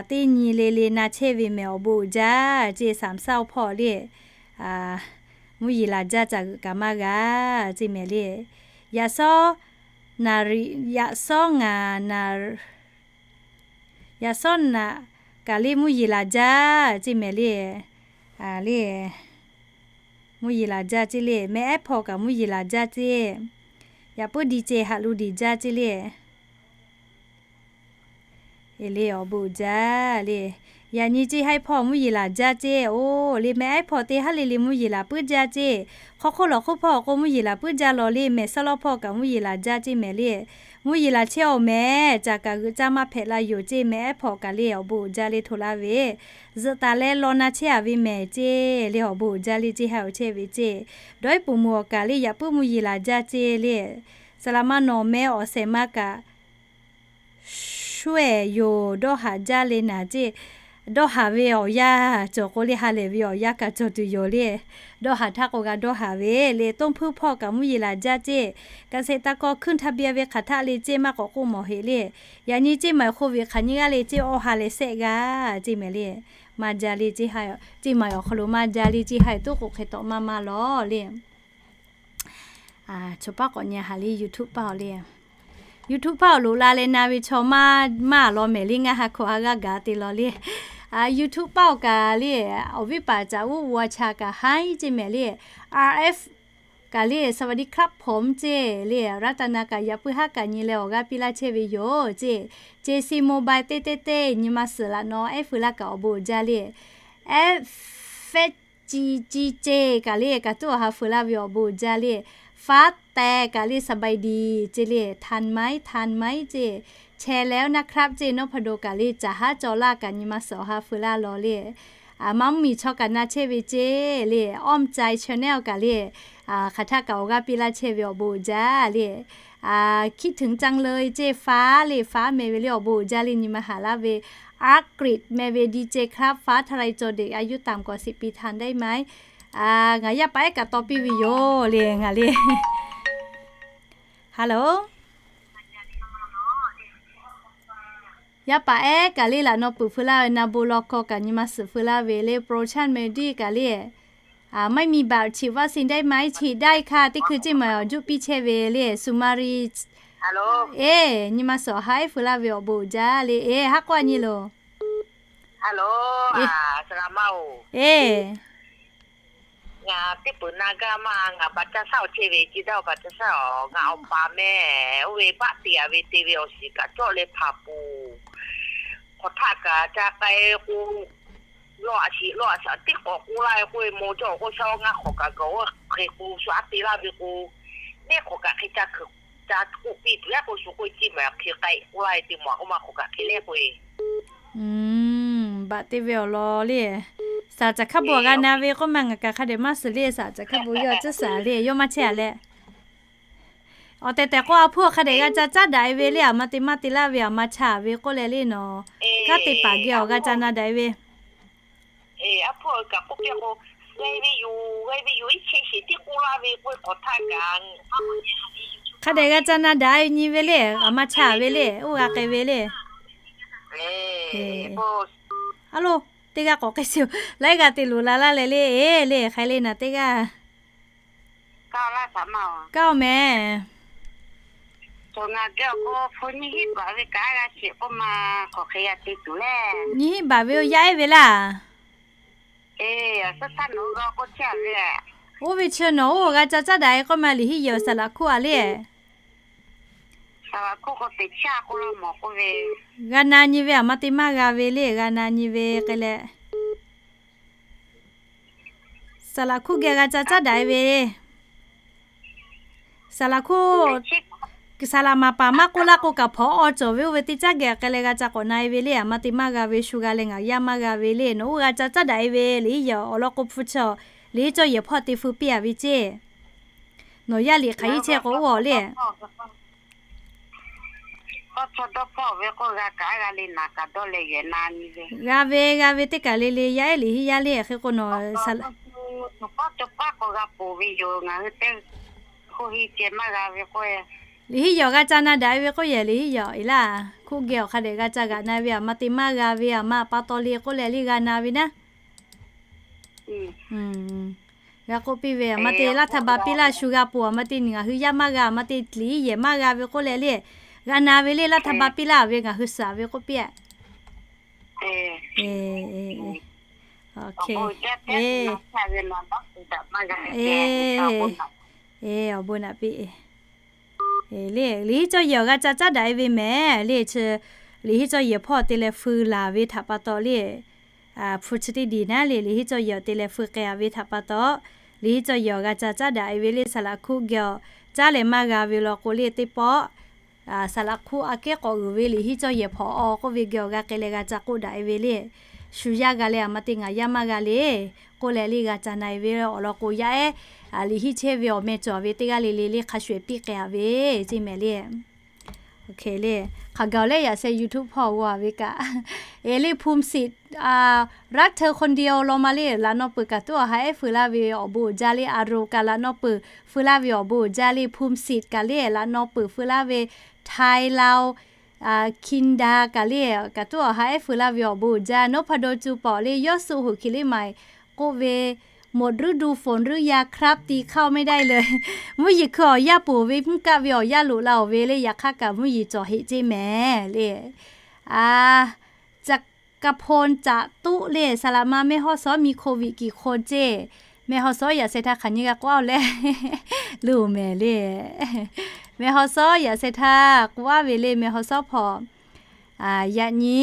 teˇ nyi le le na chehˇ ve mehˍ awˬ bon uiˍ jaˇ ceˇ. สามเศร้า hpawˇ le, mvuhˇ yeˬ laˬ jaˇ, caˬ g'euꞈ kaꞈ maˇ g'a ceˇ mehˍ le. Yaꞈ sawˉ naˍ riꞈ, yaꞈ sawˉ ngaˬ naˍ, yaꞈ sawˉ naꞈ kaˬ le mvuhˇ yeˬ laˬ jaˇ ceˇ mehˍ le. Le, mvuhˇ yeˬ laˬ jaˇ ceˇ le, mehˆ ehˉ hpawˇ kaꞈ mvuhˇ yeˬ laˬ jaˇ ceˇ. Yaꞈ puiˉ di ceh haꞈ lo diˬ jaˇ ceˇ le. Le, awˬ bon uiˍ jaˇ le. Yaꞈ nyi ceˇ, haiˉ hpawˇ mvuhˇ yeˬ laˬ jaˇ ceˇ. Oˬ, le mehˍ haiˉ hpawˇ teˇ haˉ le le mvuhˇ yeˬ laˬ puiˉ jaˇ ceˇ. Hk'aw hk'oˆ lawˬ hk'oˆ hpawˇ k'o mvuhˇ yeˬ laˬ puiˉ jaˇ law le, mehˍ suhˉ lawˉ hpawˇ kaꞈ mvuhˇ yeˬ laˬ jaˇ ceˇ mehˍ le. Mvuhˇ yeˬ laˬ chehˇ-oˬ mehˍ, caˬ kaꞈ g'uiˬ caˇ maˇ hpehꞈ la yoˬ ceˇ, mehˍ haiˉ hpawˇ kaꞈ le awˬ bon uiˍ jaˇ le hto laˇ ve. Zuhꞈ taˍ leh law na chehˇ-a ve mehˍ ceˇ le, awˬ bon uiˍ jaˇ le ceˇ, haiˉ awˬ chehˇ ve ceˇ. Dawˇ iˉ puˍ muˬ awˬ kaꞈ le yaꞈ puiˉ mvuhˇ yeˬ laˬ jaˇ ceˇ le. Saˍ laˍ ma nawˬ meh awˬ sehˍ ma kaꞈ shu-ehˍ yoˬ, dawˇ haˍ jaˇ le naˍ ceˇ. Dawˇ haˍ ve awˬ yanˇ cawˬ k'o le, ha lehˬ ve awˬ yanˇ kaꞈ cawˬ tuˬ yoˬ le. Dawˇ haˍ htaˇ k'o g'a dawˇ haˍ ve le. Toˇ hpuiˇ hpawˇ kaꞈ mvuhˇ yeˬ laˬ jaˇ ceˇ. เกษตรกร hkunˉ htaˇ biˇ ve hk'aˬ htaˆ le ceˇ, maˇ k'awꞈ k'oˆ mawˬ heꞈ le. Yaꞈ nyi ceˇ maˬ awˬ hk'oˆ ve hk'aˬ nyi g'aˇ le ceˇ, awˇ ha leh sehˆ g'a ceˇ mehˍ le. Maˇ jaˇ le ceˇ, ha ceˇ maˬ awˬ hk'aw lo maˇ jaˇ le ceˇ, ha tuˉ k'oꞈ hk'e tawꞈ maˇ maˇ lawˬ le. Chaw paˉ k'awꞈ nyi haˍ le, YouTube paˉ awˬ le. YouTube paˉ awˬ loꞈ la leh na ve chaw maˇ maˇ law mehˍ le, ngaˇ ha hkawꞈ ha g'aˇ gaˬ te law le. YouTube paˉ awˬ kaꞈ le, awˬ viˉ paˍ caꞈ uˉ wa cha kaꞈ haiˉ ceˇ mehˍ le. RF kaꞈ le สวัสดีครับผม ceˇ le, รัตนา kaꞈ yaꞈ puiˉ haˉ kaꞈ nyi leh awˬ g'aˇ piˇ laˇ chehˇ ve yoˬ ceˇ. JC Mobile teˇ teˇ teˇ nyi ma suhˍ laꞈ naw ehˉ feu laˇ kaꞈ awˬ bon uiˍ jaˇ le. Ehˉ fehˉ ci ci ceˇ kaꞈ le, kaꞈ tuˉ awˬ ha feu laˇ ve awˬ bon uiˍ jaˇ le. Faˉ teh kaꞈ le สบายดี ceˇ le, ทันไหม ทันไหม ceˇ. Chehˇ leh naˇ ครับ ceˇ, nawˉ hpa do kaꞈ le caˬ haˉ caw laˇ kaꞈ nyi ma suhˍ awˬ ha feu laˇ law le. Maˇ mvuhˇ miˬ chaw kaꞈ na chehˇ ve ceˇ le, awˇ mvuhˇ cai channel kaꞈ le, hk'aˬ htaˇ kaꞈ awˬ g'aˇ piˇ laˇ chehˇ ve awˬ bon uiˍ jaˇ le. คิดถึงจังเลย ceˇ, faˉ le, faˉ meh ve le awˬ bon uiˍ jaˇ le nyi ma haˍ laˇ ve. Akrit meh ve ดีเจครับ ฟ้าทะลายโจร เด็กอายุต่ำกว่าสิบปีทานได้ไหม ngaˬ yaˇ paˍ ehˉ kaꞈ taw piˇ ve yoˬ le ngaˬ le. Hello. Yaˇ paˍ ehˉ kaꞈ le laꞈ naw peuˬ feu laˇ ve, na bon law kaw kaꞈ nyi ma suhˍ feu laˇ ve le, โปรโมชั่น meh diˇ kaꞈ le. ไม่มีบัตรฉีดวัคซีนได้ไหม ฉีดได้ค่ะ teˇ hkui ceˇ maˬ awˬ juˇ piˇ chehˇ ve le, Sumari. Eˬ, nyi ma suhˍ awˬ ha ehˉ feu laˇ ve awˬ bon uiˍ jaˇ le. Eˬ, haˉ k'oˆ a nyi loˬ. Hello, a, saˍ laˍ ma-oˬ. Eˬ, ngaˬ teˇ peuˬ na gaˇ maˇ, ngaˬ บัตรจัดสรร awˬ chehˇ ve ceˇ daˇ, บัตรจัดสรร awˬ, ngaˬ awˬ paˍ meh oˇ ve baˆ te-a ve te ve awˬ shiˍ kaꞈ cawˇ leh hpanˍ peuˬ. Hk'awꞈ htaˆ kaꞈ ca k'ai k'o, lawˇ a shiˍ lawˇ a shiˍ teˇ k'awꞈ k'oˆ laˇ ve k'oˆ ve, maw cawˇ k'o shaw ngaˇ hk'awꞈ kaꞈ gaˬ-oˬ hk'e k'o shu aˉ te laˇ ve k'o, neˇ hk'awꞈ kaꞈ hk'e ca hk'e ca k'oˆ piˇ tuˬ yaˇ k'o shu k'oˆ ve ceˇ maˬ hk'e k'ai k'oˆ laˇ ve te maˬ k'oˆ ma hk'awꞈ kaꞈ hk'e leh k'oˆ ve. Baꞈ te ve awˬ lawn le. Saˍ caˬ hkaˇ bon g'a na ve k'oˆ ma ngaˬ kaꞈ hk'a dehꞈ maˇ suhˍ le, saˍ caˬ hkaˇ bon yawˇ tcuhˉ saˍ le, yawˇ maˇ chehˇ-a leh. Awˬ tehˬ tehˬ k'o, a hpuˇ hk'a dehꞈ g'a ca caˉ daꞈ-e ve le, aˬ ma te maˇ te laˇ ve, aˬ ma cha ve k'oˆ leh le nawˬ, kanˉ te paˍ geh awˬ g'a ca na daꞈ-e ve. Hk'a dehꞈ g'a ca na daꞈ-e nyi ve le, aˬ ma cha ve le, oˇ g'a k'ai ve le. A lo, teˇ g'aˇ k'awꞈ k'ai shiˍ-oˬ, laiˉ g'aˇ te loˍ la laˇ leh le, eˬ le, hk'aˬ le naˍ teˇ g'aˇ. Kaˇ-oˬ mehˍ. Nyi hiˆ baˬ ve kaꞈ g'a shiˍ k'oˆ ma, hk'awꞈ hk'e g'a te tuˬ le. Oˇ ve chi nawˬ oˇ g'a ca caˉ daꞈ-e k'oˆ ma, Liꞈ henˇ yehˬ saˍ laꞈ hkuˇ-a le. G'a na nyi ve aˬ ma te maˇ g'a ve le, g'a na nyi ve k'ai leh. Saˍ laꞈ hkuˇ geh g'a ca caˉ daꞈ-e ve. Saˍ laꞈ hkuˇ, saˍ laꞈ maˍ paˍ maˇ k'oˆ laˇ k'o kaꞈ hpawnˬ awˬ cawˬ ve oˇ ve teˇ caˉ geh k'ai leh g'a ca k'awꞈ na-e ve le, aˬ ma te maˇ g'a ve, shu g'a leh ngaˬ yaˇ maˇ g'a ve le. Nawˬ oˇ g'a ca caˉ daꞈ-e ve, Liꞈ henˇ yehˬ awˬ lawn k'o hpu chi, Liꞈ henˇ cawˇ yehˬ hpawˇ te feu piˇ-a ve ceˇ. Nawˬ yaˇ liꞈ hk'aˬ hiˉ chehˇ k'o oˇ-a le. G'a ve, g'a ve teˇ kaˬ le le, yaˇ ehˉ Liꞈ henˇ yaˇ le, hk'e k'o nawˬ Liꞈ henˇ yehˬ g'a ca na daꞈ-e ve k'oˆ yehˬ, Liꞈ henˇ yehˬ-oˬ, hk'oˆ geh awˬ hk'a dehꞈ g'a ca g'aꞈ na ve, aˬ ma te maˇ g'a ve, aˬ ma pa taw le k'oˆ leh le g'a na ve naˉ. G'a k'oˆ piˇ ve, aˬ ma te laˇ htaˇ ba piˇ laˇ, shu g'a pon aˬ ma te ngaˬ hui yaˇ maˇ g'a, aˬ ma te Liꞈ henˇ yehˬ maˇ g'a ve k'oˆ leh le, g'a na ve le, laˇ htaˇ ba piˇ laˇ ve ngaˬ hui suhˍ ve k'oˆ piˇ-a. Awˬ bon naꞈ piˇ. Le Liꞈ henˇ cawˇ yehˬ awˬ g'a ca caˉ daꞈ-e ve mehˍ le, chi Liꞈ henˇ cawˇ yehˬ hpawˇ te leh feu laˬ ve htaꞈ pa taw le, hpu chi teˇ diˬ naˉ le, liꞈ henˇ cawˇ yehˬ awˬ te leh feu k'ai-a ve htaꞈ pa taw, liꞈ henˇ cawˇ yehˬ awˬ g'a ca caˉ daꞈ-e ve le, saˍ laꞈ hkuˆ geh awˬ caˉ leh maˇ g'a ve law k'o le, teˇ pawˆ saˍ laꞈ hkuˆ aꞈ kehˉ k'awꞈ g'uiˬ ve liꞈ henˇ cawˇ yehˬ hpawꞈ awˬ k'oˆ ve geh awˬ g'a k'ai leh g'a ca k'oˆ daꞈ-e ve le. Shu yaˇ g'a leh aˬ ma te ngaˬ yaˇ maˇ g'a le k'oˆ leh le g'a ca na-e ve awˬ lawn k'o, yaˇ ehˉ liꞈ henˇ chehˇ ve awˬ meh cawˬ ve teˇ g'aˇ le le le hk'a shuˍ ehˍ piˇ k'ai-a ve ceˇ mehˍ le. Le, hk'aˬ gaˬ-oˬ leh yaꞈ sheh YouTube hpawˇ g'a ve kaꞈ, e le ภูมิสิทธิ์ รักเธอคนเดียว law ma le, laꞈ naw peuˬ kaꞈ tuˉ awˬ ha ehˉ feu laˇ ve awˬ bon uiˍ jaˇ le, อารมณ์ kaꞈ laꞈ naw peuˬ feu laˇ ve awˬ bon uiˍ jaˇ le, ภูมิสิทธิ์ kaꞈ le laꞈ naw peuˬ feu laˇ ve, Thai Lao, Kinda kaꞈ le kaꞈ tuˉ awˬ ha ehˉ feu laˇ ve awˬ bon uiˍ jaˇ, นพดล จูปอ le, ยอดสุข Huiˍ Hkiˬ Liˇ Maiˍ k'oˆ ve, หมดฤดูฝนหรือยังครับ ตีเข้าไม่ได้เลย Mvuhˇ yeˬ hkui awˬ yanˇ poˬ ve mvuhˇ kaˆ ve awˬ yanˇ loꞈ la-oˬ ve le, yaꞈ hk'aˇ kaꞈ mvuhˇ yeˬ cawˬ heꞈ ceˇ mehˍ le. A, จักรพล Catuˆ le, saˍ laꞈ ma แม่ฮ่องสอน มีโควิดกี่คน ceˇ. แม่ฮ่องสอน yaꞈ sheh htaˇ hk'aˬ nyi g'a k'oˆ-a-oˬ leh, le-oˬ mehˍ le. แม่ฮ่องสอน yaꞈ sheh htaˇ k'oˆ-a ve le, แม่ฮ่องสอน hpawꞈ, yaꞈ nyi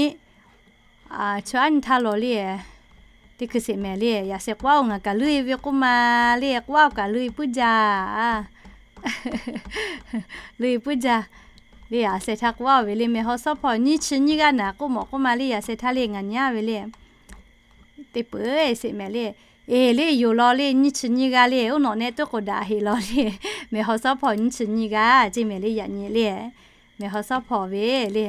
chaw aˉ nyi htaˇ lawˬ le, teˇ hkui sheˍ mehˍ le, yaꞈ sheh k'oˆ-a-oˬ, ngaˬ kaꞈ leuˆ-e ve k'oˆ ma le, k'oˆ-a-oˬ, kaꞈ leuˆ-e puiˉ jaˇ, leuˆ-e puiˉ jaˇ le, yaꞈ sheh htaˇ k'oˆ-a ve le, แม่ฮ่องสอน hpawꞈ nyiˇ chi nyiˇ g'aˇ naˍ k'oˆ mawˬ k'oˆ ma le, yaꞈ sheh htaˇ le ngaˬ nyi-a ve le, teˇ peuˬ sheˍ mehˍ le. E le, yoˬ law le, nyiˇ chi nyiˇ g'aˇ le, oˇ nawˬ neh tuˉ k'oˍ daꞈ heꞈ law le, แม่ฮ่องสอน hpawꞈ nyiˇ chi nyiˇ g'aˇ ceˇ mehˍ le, yaꞈ nyi le, แม่ฮ่องสอน hpawꞈ ve le.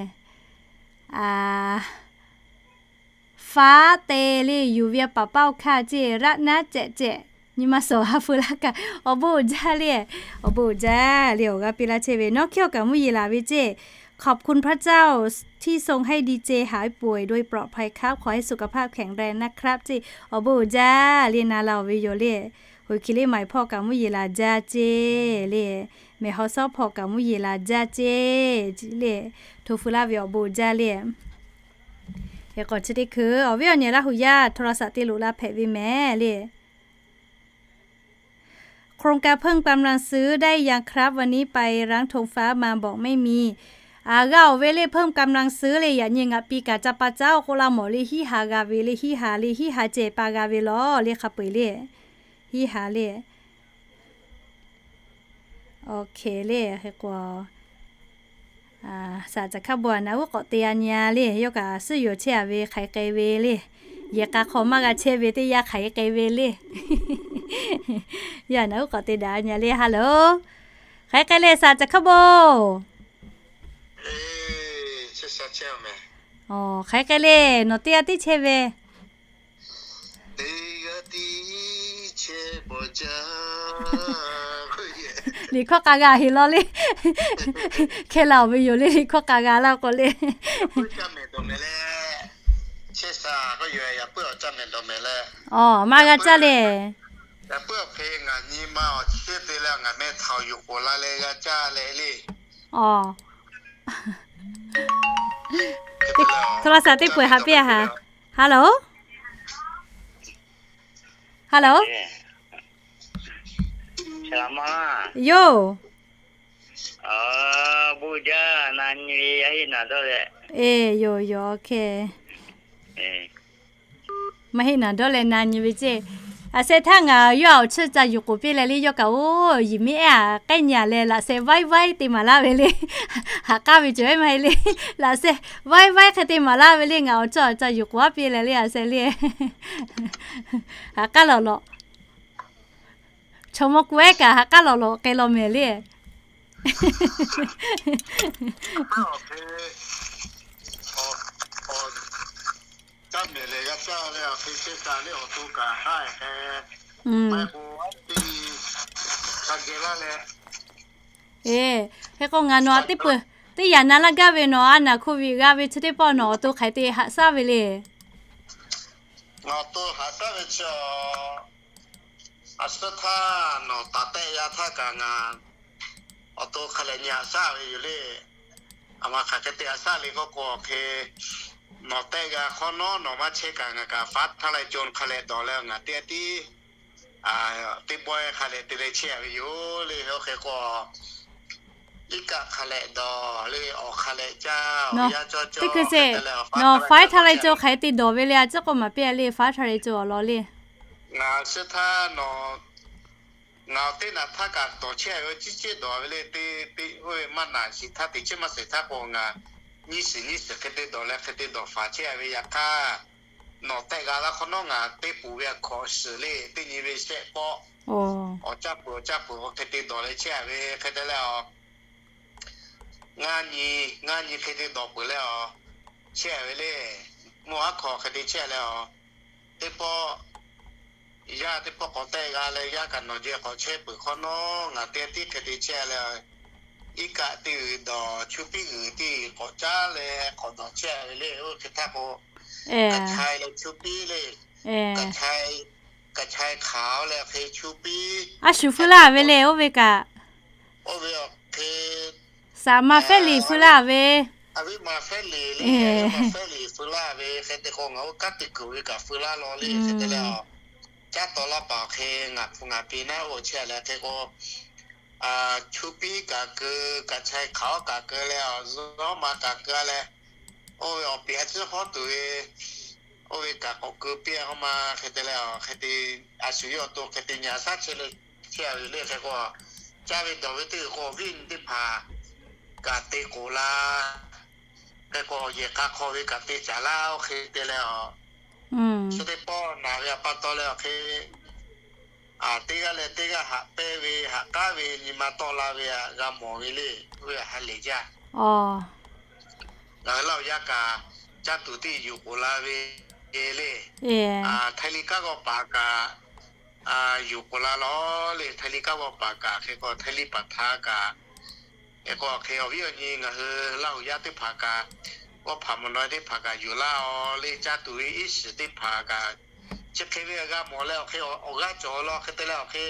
Faˉ te le, yuˬ ve paˍ paˇ-oˬ hkaˇ ceˇ, raˆ naˉ cehꞈ cehꞈ, nyi ma shawˍ ha feu laˇ kaꞈ awˬ bon uiˍ jaˇ le, awˬ bon uiˍ jaˇ le, awˬ g'aˇ piˇ laˇ chehˇ ve nawˬ hkiˇ awˬ kaꞈ mvuhˇ yeˬ laˬ ve ceˇ. ขอบคุณพระเจ้าที่ทรงให้ดีเจหายป่วยโดยปลอดภัยครับ ขอให้สุขภาพแข็งแรงนะครับ ceˇ, awˬ bon uiˍ jaˇ le, na la-oˬ ve yoˬ le. Huiˍ Hkiˬ Liˇ Maiˍ hpawˇ kaꞈ mvuhˇ yeˬ laˬ jaˇ ceˇ le, แม่ฮ่องสอน hpawˇ kaꞈ mvuhˇ yeˬ laˬ jaˇ ceˇ le, hto feu laˇ ve awˬ bon uiˍ jaˇ le. Hk'e k'o chi teˇ hkui awˬ viˉ awˬ nyi Laˇ huˍ yaˇ โทรศัพท์ te loꞈ la hpehꞈ ve mehˍ le. โครงการเพิ่มกำลังซื้อได้ยังครับ วันนี้ไปร้านธงฟ้ามาบอกไม่มี Aˬ g'a-oˬ ve le, เพิ่มกำลังซื้อ le, yaꞈ nyi ngaˬ pi kaꞈ ca pa caˉ-oˬ k'oˆ laˇ mawˬ le, hiˉ ha g'a ve le, hiˉ ha le, hiˉ ha ceh pa g'a ve law le, hk'a peu-eˬ le, hiˉ ha le. Oˇ hk'e le, hk'e k'o saˍ caˬ hkaˇ bon-a naˬ uˉ k'awꞈ te-a nyi-a le, yawˇ kaꞈ suhˉ yoˬ chehˇ-a ve hk'aiˬ k'ai ve le. Yehˬ k'a hk'aw maˇ g'a chehˇ ve teˇ yanˇ hk'aiˬ k'ai ve le. Yaˇ naˬ uˉ k'awꞈ te daꞈ-a nyi-a le, ha loˬ. Hk'aiˬ k'ai le, saˍ caˬ hkaˇ bon. Hk'aiˬ k'ai le, nawˬ teˇ yanˇ tiˉ chehˇ ve. Liꞈ hkawˇ k'a g'a heꞈ law le. Hkeh la-oˬ ve yoˬ le, liꞈ hkawˇ k'a g'a laˇ k'o le. Aˬ, maˇ g'a caˇ le. Aˬ, โทรศัพท์ teˇ peuˬ haꞈ piˇ-a ha. Hello, hello, yoˬ. E, yoˬ yoˬ, oˇ hk'e. Maˇ heˆ naˍ dawˇ leh na nyi ve ceˇ. Aˬ sheh htaˇ ngaˬ yawˇ awˬ chiˇ ca yuˬ k'oˍ piˇ leh le, yawˇ kaꞈ oˇ yiˍ miˇ ehˉ-a k'ehˉ nyi-a leh laꞈ sheh vaiˉ vaiˉ te maˍ laˇ ve le. Haꞈ k'aˉ ve cawˬ ehˉ maˇ heˆ le. Laꞈ sheh vaiˉ vaiˉ hk'e te maˍ laˇ ve le, ngaˬ awˬ chiˇ awˬ ca yuˬ k'oˍ-a piˇ leh le, aˬ sheh le. Haꞈ k'aˉ lawꞈ lawꞈ. Chaw mawˇ ku ehˉ kaꞈ haꞈ k'aˉ lawꞈ lawꞈ k'ai law mehˍ le. E, hk'e k'o ngaˬ nawˬ-a teˇ peuˬ teˇ yanˇ na laˇ gaˇ ve, nawˬ a naˬ โควิด g'a ve chi teˇ pawˆ nawˬ awˬ to hk'aiˬ te haꞈ shaˉ ve le. Ngaˬ awˬ to haꞈ shaˉ ve chi, a suhˉ htaˇ nawˬ taˍ tehˆ yaˇ htaˇ kaꞈ ngaˬ awˬ to hk'a lehˬ nyi haꞈ shaˉ ve yoˬ le. A ma hk'aˬ hk'e te haꞈ shaˉ le k'oˆ k'o, hk'e nawˬ tehˆ g'a hk'awˇ nawˉ nawˬ maˇ chehˇ kaꞈ ngaˬ kaꞈ faˉ htaˇ leh co hk'a lehˬ dawˬ leh ngaˬ teˇ tiˉ teˇ bawehˇ hk'a lehˬ te leh chehˇ-a ve yoˬ le. Oˇ hk'e k'o, Iˉ kaˆ hk'a leh dawˬ le, awˬ hk'a leh caˇ, teˇ hkui se, nawˬ faˉ htaˇ leh co hk'aˬ hk'e te dawˬ ve le, a ciˉ k'oˆ maˍ piˇ le, faˉ htaˇ leh co awˬ lawn le. Ngaˬ shiˉ htaˇ nawˬ, ngaˬ teˇ naꞈ htaˇ kaꞈ dawˬ chehˇ ve, ciˉ ciˉ dawˬ ve le, te, te oˇ ve maˇ naꞈ shiˍ htaˇ teꞈ chiˉ maˇ shiˍ htaˇ k'o, ngaˬ nyiˇ shiˍ nyiˇ shiˍ hk'e te dawˬ leh hk'e te dawˬ faˍ chehˇ ve yaꞈ hk'aˇ, nawˬ tehˆ g'a laˇ hk'awꞈ nawˉ ngaˬ teˇ poˬ ve hkawꞈ shiˍ le, teˇ nyi ve shehˆ pawˆ, awˬ caˇ peuˬ awˬ caˇ peuˬ hk'e te dawˬ leh chehˇ ve hk'e te leh, ngaˇ nyi, ngaˇ nyi hk'e te dawˬ peuˬ leh, chehˇ ve le, mvuhˇ haˉ hk'aw hk'e te chehˇ leh, teˇ pawˆ yaˇ teˇ pawˆ k'awꞈ tehˆ g'a leh, yaˇ kaꞈ nawˬ jehˬ k'awꞈ chehˇ peuˬ hk'awꞈ nawˉ ngaˬ teˇ tiˉ hk'e te chehˇ leh, iˉ kaˆ teˇ g'uiˬ dawˬ, chu piˉ g'uiˬ teˇ k'awꞈ caˉ leh k'awꞈ dawˬ chehˇ ve le. Oˇ hk'e htaˇ k'o, kaꞈ chai leh chu piˉ le, kaꞈ chai hk'aˬ leh hk'e chu piˉ, a shu feu laˇ ve le, oˇ ve kaꞈ, oˇ ve awˬ hk'e, saˍ ma fehˉ liꞈ feu laˇ ve, a viˉ ma fehˉ liꞈ le, a viˉ ma fehˉ liꞈ feu laˇ ve hk'e te k'o, ngaˬ oˇ kanˉ te kuiˬ ve kaꞈ feu laˇ law le hk'e te leh, caˉ taw laˇ paˍ awˬ hk'e ngaˬ hpu ngaˬ pi naˉ oˇ chehˇ leh hk'e k'o, chu piˉ kaꞈ keu, kaꞈ chai hk'aˬ oˉ kaꞈ keu leh, awˬ zuhˇ ma kaꞈ keu leh, oˇ ve awˬ piˍ a ciˉ hawˉ tuˬ ve, oˇ ve kaꞈ k'awꞈ keu piˇ a k'oˆ ma hk'e te leh, hk'e te, a shu yawˇ awˬ to hk'e te nyi a shaˉ chehˇ le, chehˇ ve le hk'e k'o, caˇ ve dawˬ ve teˇ g'uiˬ k'o, awˬ viˉ awˬ nyi teˇ hpaˍ kaꞈ te k'oˍ la, hk'e k'o, yehˬ k'a hk'aw ve kaꞈ te caˍ laˇ oˇ hk'e te leh, chi teˇ pawˆ naˬ ve a pa taw leh awˬ hk'e, teˇ g'aˇ leh teˇ g'aˇ haꞈ pehnˇ ve, haꞈ k'aˉ ve, nyi ma tawˆ la ve g'a mawˬ ve le, oˇ ve ha lehˬ jaˇ. Ngaˬ hui Laˇ huˍ yaˇ kaꞈ caˇ tuˬ teˇ yuˬ k'oˍ la ve le. Htaiˇ liˇ kanˉ g'awˇ paˍ kaꞈ yuˬ k'oˍ la law le. Htaiˇ liˇ kanˉ g'awˇ paˍ kaꞈ hk'e k'o, Htaiˇ liˇ paˍ htaˇ kaꞈ hk'e k'o, hk'e awˬ viˉ awˬ nyi ngaˬ hui Laˇ huˍ yaˇ teˇ hpaˍ kaꞈ, g'awˇ hpaˍ mvuhˇ naw teˇ hpaˍ kaꞈ yuˬ laˇ oˬ le. Caˇ tuˬ ve iˉ shiˍ teˇ hpaˍ kaꞈ chi hk'e ve g'a mawˬ leh awˬ hk'e awˬ g'aˇ cawˬ law hk'e te leh awˬ hk'e,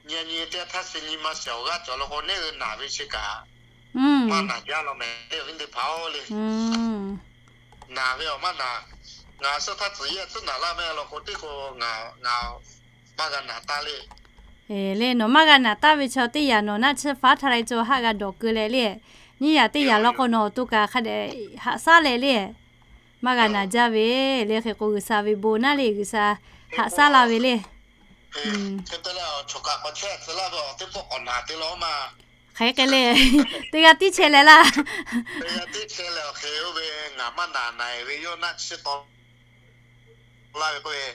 nyi nyi teˇ htaˇ suh nyi ma shiˍ awˬ g'aˇ cawˬ law k'o, neˇ hui naˬ ve chi kaꞈ maˇ naˬ jaˇ law mehˍ le, awˬ viˉ teˇ hpaˍ-oˬ le. Naˬ ve awˬ maˇ naˬ. Ngaˬ suh htaˇ tcuhˍ yehˇ tcuhˉ naˬ laˇ mehˍ law k'o, teˇ k'o ngaˬ, ngaˬ maˇ g'a naˬ taˇ le. Le nawˬ maˇ g'a naˬ taˇ ve chaw teˇ yanˇ nawˬ naˆ tsuhˇ faˉ htaˇ leh co haˆ g'a dawˬ keu leh le. Nyiˇ yaꞈ teˇ yaꞈ law k'o nawˬ awˬ to kaꞈ hk'a dehꞈ haꞈ shaˉ leh le. Maˇ g'a naˬ jaˇ ve le. Hk'e k'o G'uiˬsha ve bon naˉ le, G'uiˬsha haꞈ shaˉ la ve le. Hk'e te leh, chaw kaꞈ k'awꞈ chehˇ tcuh laˇ ve awˬ teˇ pawˆ k'awꞈ naˬ te law maˇ. Hk'e k'ai le, teˇ g'aˇ tiˉ chehˇ leh laˇ. Teˇ g'aˇ tiˉ chehˇ leh awˬ hk'e oˇ ve ngaˬ maˇ naˬ naˬ ve yawˇ naˆ tsuhˇ taw laˇ ve k'oˆ ve,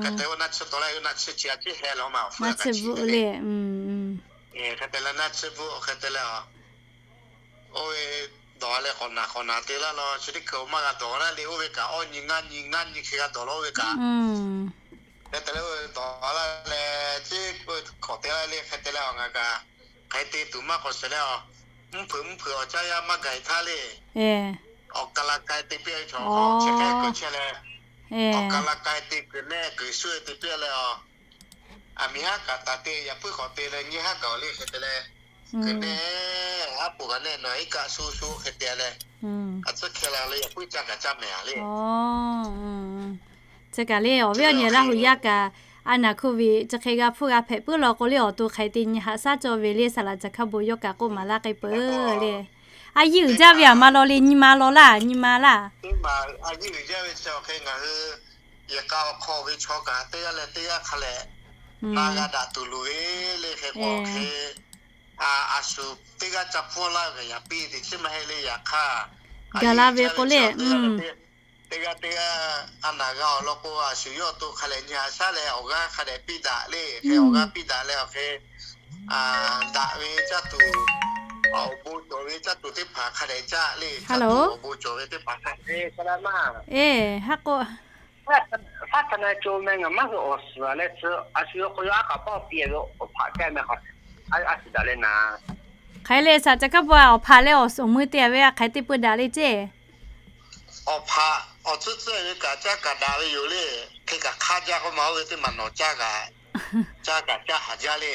hk'e te oˇ naˆ tsuhˇ taw laˇ ve, naˆ tsuhˇ chi a ciˉ heh law maˇ, awˬ hpu naˆ tsuhˇ bvuhˆ le. Hk'e te leh naˆ tsuhˇ bvuhˆ hk'e te leh, oˇ ve dawˬ leh k'awꞈ naˬ k'awꞈ naˬ te laˇ law. Chi teˇ hkui maˇ g'a dawˬ laˇ le. Oˇ ve kaꞈ awˇ nyi ngaˇ nyi ngaˇ nyi hk'e g'a dawˬ law oˇ ve kaꞈ. Hk'e te leh oˇ ve dawˬ laˇ leh, teˇ hkawꞈ te laˇ le. Hk'e te leh awˬ ngaˬ kaꞈ hk'e te tuˬ maˇ k'awꞈ shiˍ leh, mvuhˇ hpeuꞈ mvuhˇ hpeuꞈ awˬ caˇ yaˇ maˇ gaˬ htaˇ le. Awˬ ka la k'ai te piˇ ve chaw hk'aw chi hk'e kuˬ chehˇ leh, awˬ ka la k'ai te kuˬ nehˆ kuˬ shu te piˇ leh, aˬ miˬ haˉ kaꞈ taˍ te yaꞈ puiˉ k'awꞈ te leh nyiˇ haˉ gaˬ le. Hk'e te leh kuˬ nehˆ haˉ poˬ kaꞈ nehˆ nawˬ iˉ kaˆ shu shu hk'e te leh, a tcuhˉ hkeh la le, yaꞈ puiˉ caˇ kaꞈ caˇ mehˍ le. Chi kaꞈ le awˬ viˉ awˬ nyi Laˇ huˍ yaˇ kaꞈ, a naˬ hk'oˆ ve chi hk'e g'a hpfuhˇ g'a hpehꞈ puiˉ law k'o le, awˬ to hk'aˬ hk'e te nyi haꞈ shaˉ cawˇ ve le, saˍ laꞈ caˬ hk'a bon yawˇ kaꞈ k'oˆ maˍ laˇ k'ai peuˬ le. A yiˇ uiˍ jaˇ ve aˬ ma law le, nyi ma law laˇ, nyi ma laˇ. A yiˇ uiˍ jaˇ ve chi awˬ hk'e ngaˬ hui yehˬ k'a awˬ hk'aw ve chaw kaꞈ teˇ g'aˇ leh teˇ g'aˇ hk'a leh na g'a daꞈ tuˬ loˍ ve le. Hk'e k'o hk'e, a shu teˇ g'aˇ ca hpfuhˇ laˇ ve yaꞈ piˇ teꞈ chiˉ maˇ heˆ le. Yaꞈ hk'aˇ, gaˬ la ve k'o le, teˇ g'aˇ teˇ g'aˇ a naˬ g'a awˬ lawn k'o, a shu yawˇ awˬ to hk'a leh nyi haꞈ shaˉ leh awˬ g'aˇ hk'a dehꞈ piˇ daꞈ le. Hk'e awˬ g'aˇ piˇ daꞈ leh awˬ hk'e daꞈ ve caˇ tuˬ, awˬ bon cawˬ ve caˇ tuˬ teˇ hpaˍ hk'a dehꞈ caˇ le. Caˇ tuˬ awˬ bon cawˬ ve teˇ hpaˍ hk'a dehꞈ maˇ. Eˬ, haˉ k'o, faˉ htaꞈ na co meh ngaˬ maˇ hui awˬ suhˍ leh tcuh, a shu yawˇ k'o yawˇ aˉ kaꞈ pawˇ piˇ ve awˬ hpaꞈ caˇ meh k'o, a shu daꞈ leh naˍ. Hk'aˬ hk'e le, saˍ laꞈ caˬ hk'a bon a awˬ hpaꞈ leh awˬ suhˍ awˬ mui te ve a hk'aˬ hk'e te peu daꞈ le ceˇ. Awˬ hpaꞈ awˬ tcuhˉ tcuhˉ ve kaꞈ caˇ kaꞈ daꞈ ve yoˬ le. Hk'e kaꞈ hk'aˇ jaˇ k'oˆ ma, oˇ ve teˇ maˬ nawˬ caˇ kaꞈ, caˇ kaꞈ caˇ haˍ jaˇ le.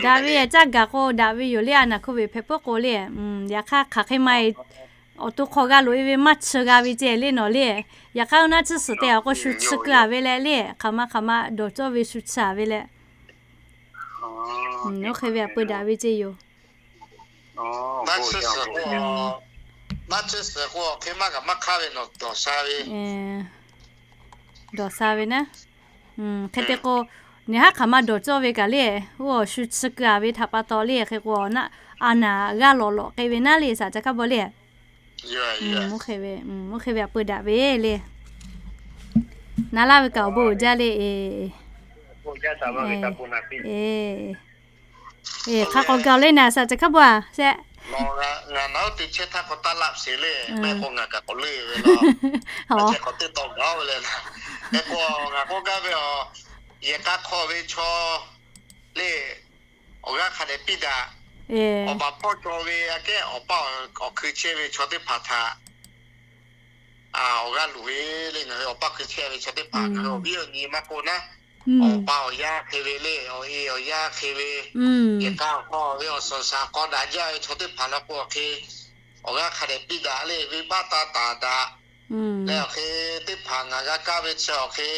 Daꞈ ve caˇ gaˬ k'o daꞈ ve yoˬ le, a naˬ hk'oˆ ve hpehꞈ puiˉ k'o le. Yaꞈ hk'aˇ hk'aˬ hk'e ma e, awˬ to hk'aw g'a loꞈ e ve maˇ chi g'a ve ceˇ le nawˬ le. Yaꞈ hk'aˇ oˇ naˆ tsuhˇ suhˍ te a k'o shu chi keu a ve leh le, hk'aˬ ma hk'aˬ ma dawˬ cawˇ ve shu chi a ve leh. Oˇ hk'e ve a peu daꞈ ve ceˇ yoˬ. Naˆ tsuhˇ suhˍ k'o, naˆ tsuhˇ suhˍ k'o hk'e maˇ kaꞈ maˇ hk'aˇ ve nawˬ dawˬ sha ve. Dawˬ sha ve naˉ. Hk'e te k'o, nawˬ haˉ hk'aˬ ma dawˬ cawˇ ve kaꞈ le, oˇ awˬ shu chi keu-a ve htaꞈ pa taw le, hk'e k'o, a naˍ g'aˇ lawꞈ lawꞈ k'ai ve naˉ le, saˍ ca hkaˇ bawˆ le. Oˇ hk'e ve a peu daꞈ ve le. Na laˇ ve kaꞈ awˬ bon uiˍ jaˇ le. Hk'a k'awꞈ gaˬ le naˍ, saˍ ca hkaˇ bawˆ a shehˆ. Ngaˬ naˬ oˇ te chehˇ htaˇ k'awꞈ taˇ laˆ sheˍ le, mehˆ k'o ngaˬ kaꞈ k'awꞈ leuˆ ve law. K'awꞈ te tawˆ gaˬ ve le. Hk'e k'o, ngaˬ k'oˆ gaˇ ve a, yehˬ k'a hk'aw ve chaw le, awˬ g'aˇ hk'a dehꞈ piˇ daꞈ. Awˬ baˬ hpawˇ cawˬ ve aꞈ kehˉ awˬ pa awˬ hkui chehˇ ve chaw teˇ hpaˍ htaꞈ awˬ g'aˇ luˬ ve le. Ngaˬ hui awˬ pa hkui chehˇ ve chaw teˇ hpaˍ, ngaˬ hui awˬ viˉ awˬ nyi maˇ k'oˆ naˉ, awˬ pa awˬ yaˇ hk'e ve le, awˬ e awˬ yaˇ hk'e ve, yehˬ k'a awˬ hk'aw ve awˬ suhˍ shaˍ k'aw daꞈ jaˇ ve chaw teˇ hpaˍ la k'o awˬ hk'e, awˬ g'aˇ hk'a dehꞈ piˇ daꞈ le, venˇbaˆ taˇ taˍ daꞈ leh awˬ hk'e, teˇ hpaˍ ngaˬ g'a kaˇ ve chi awˬ hk'e,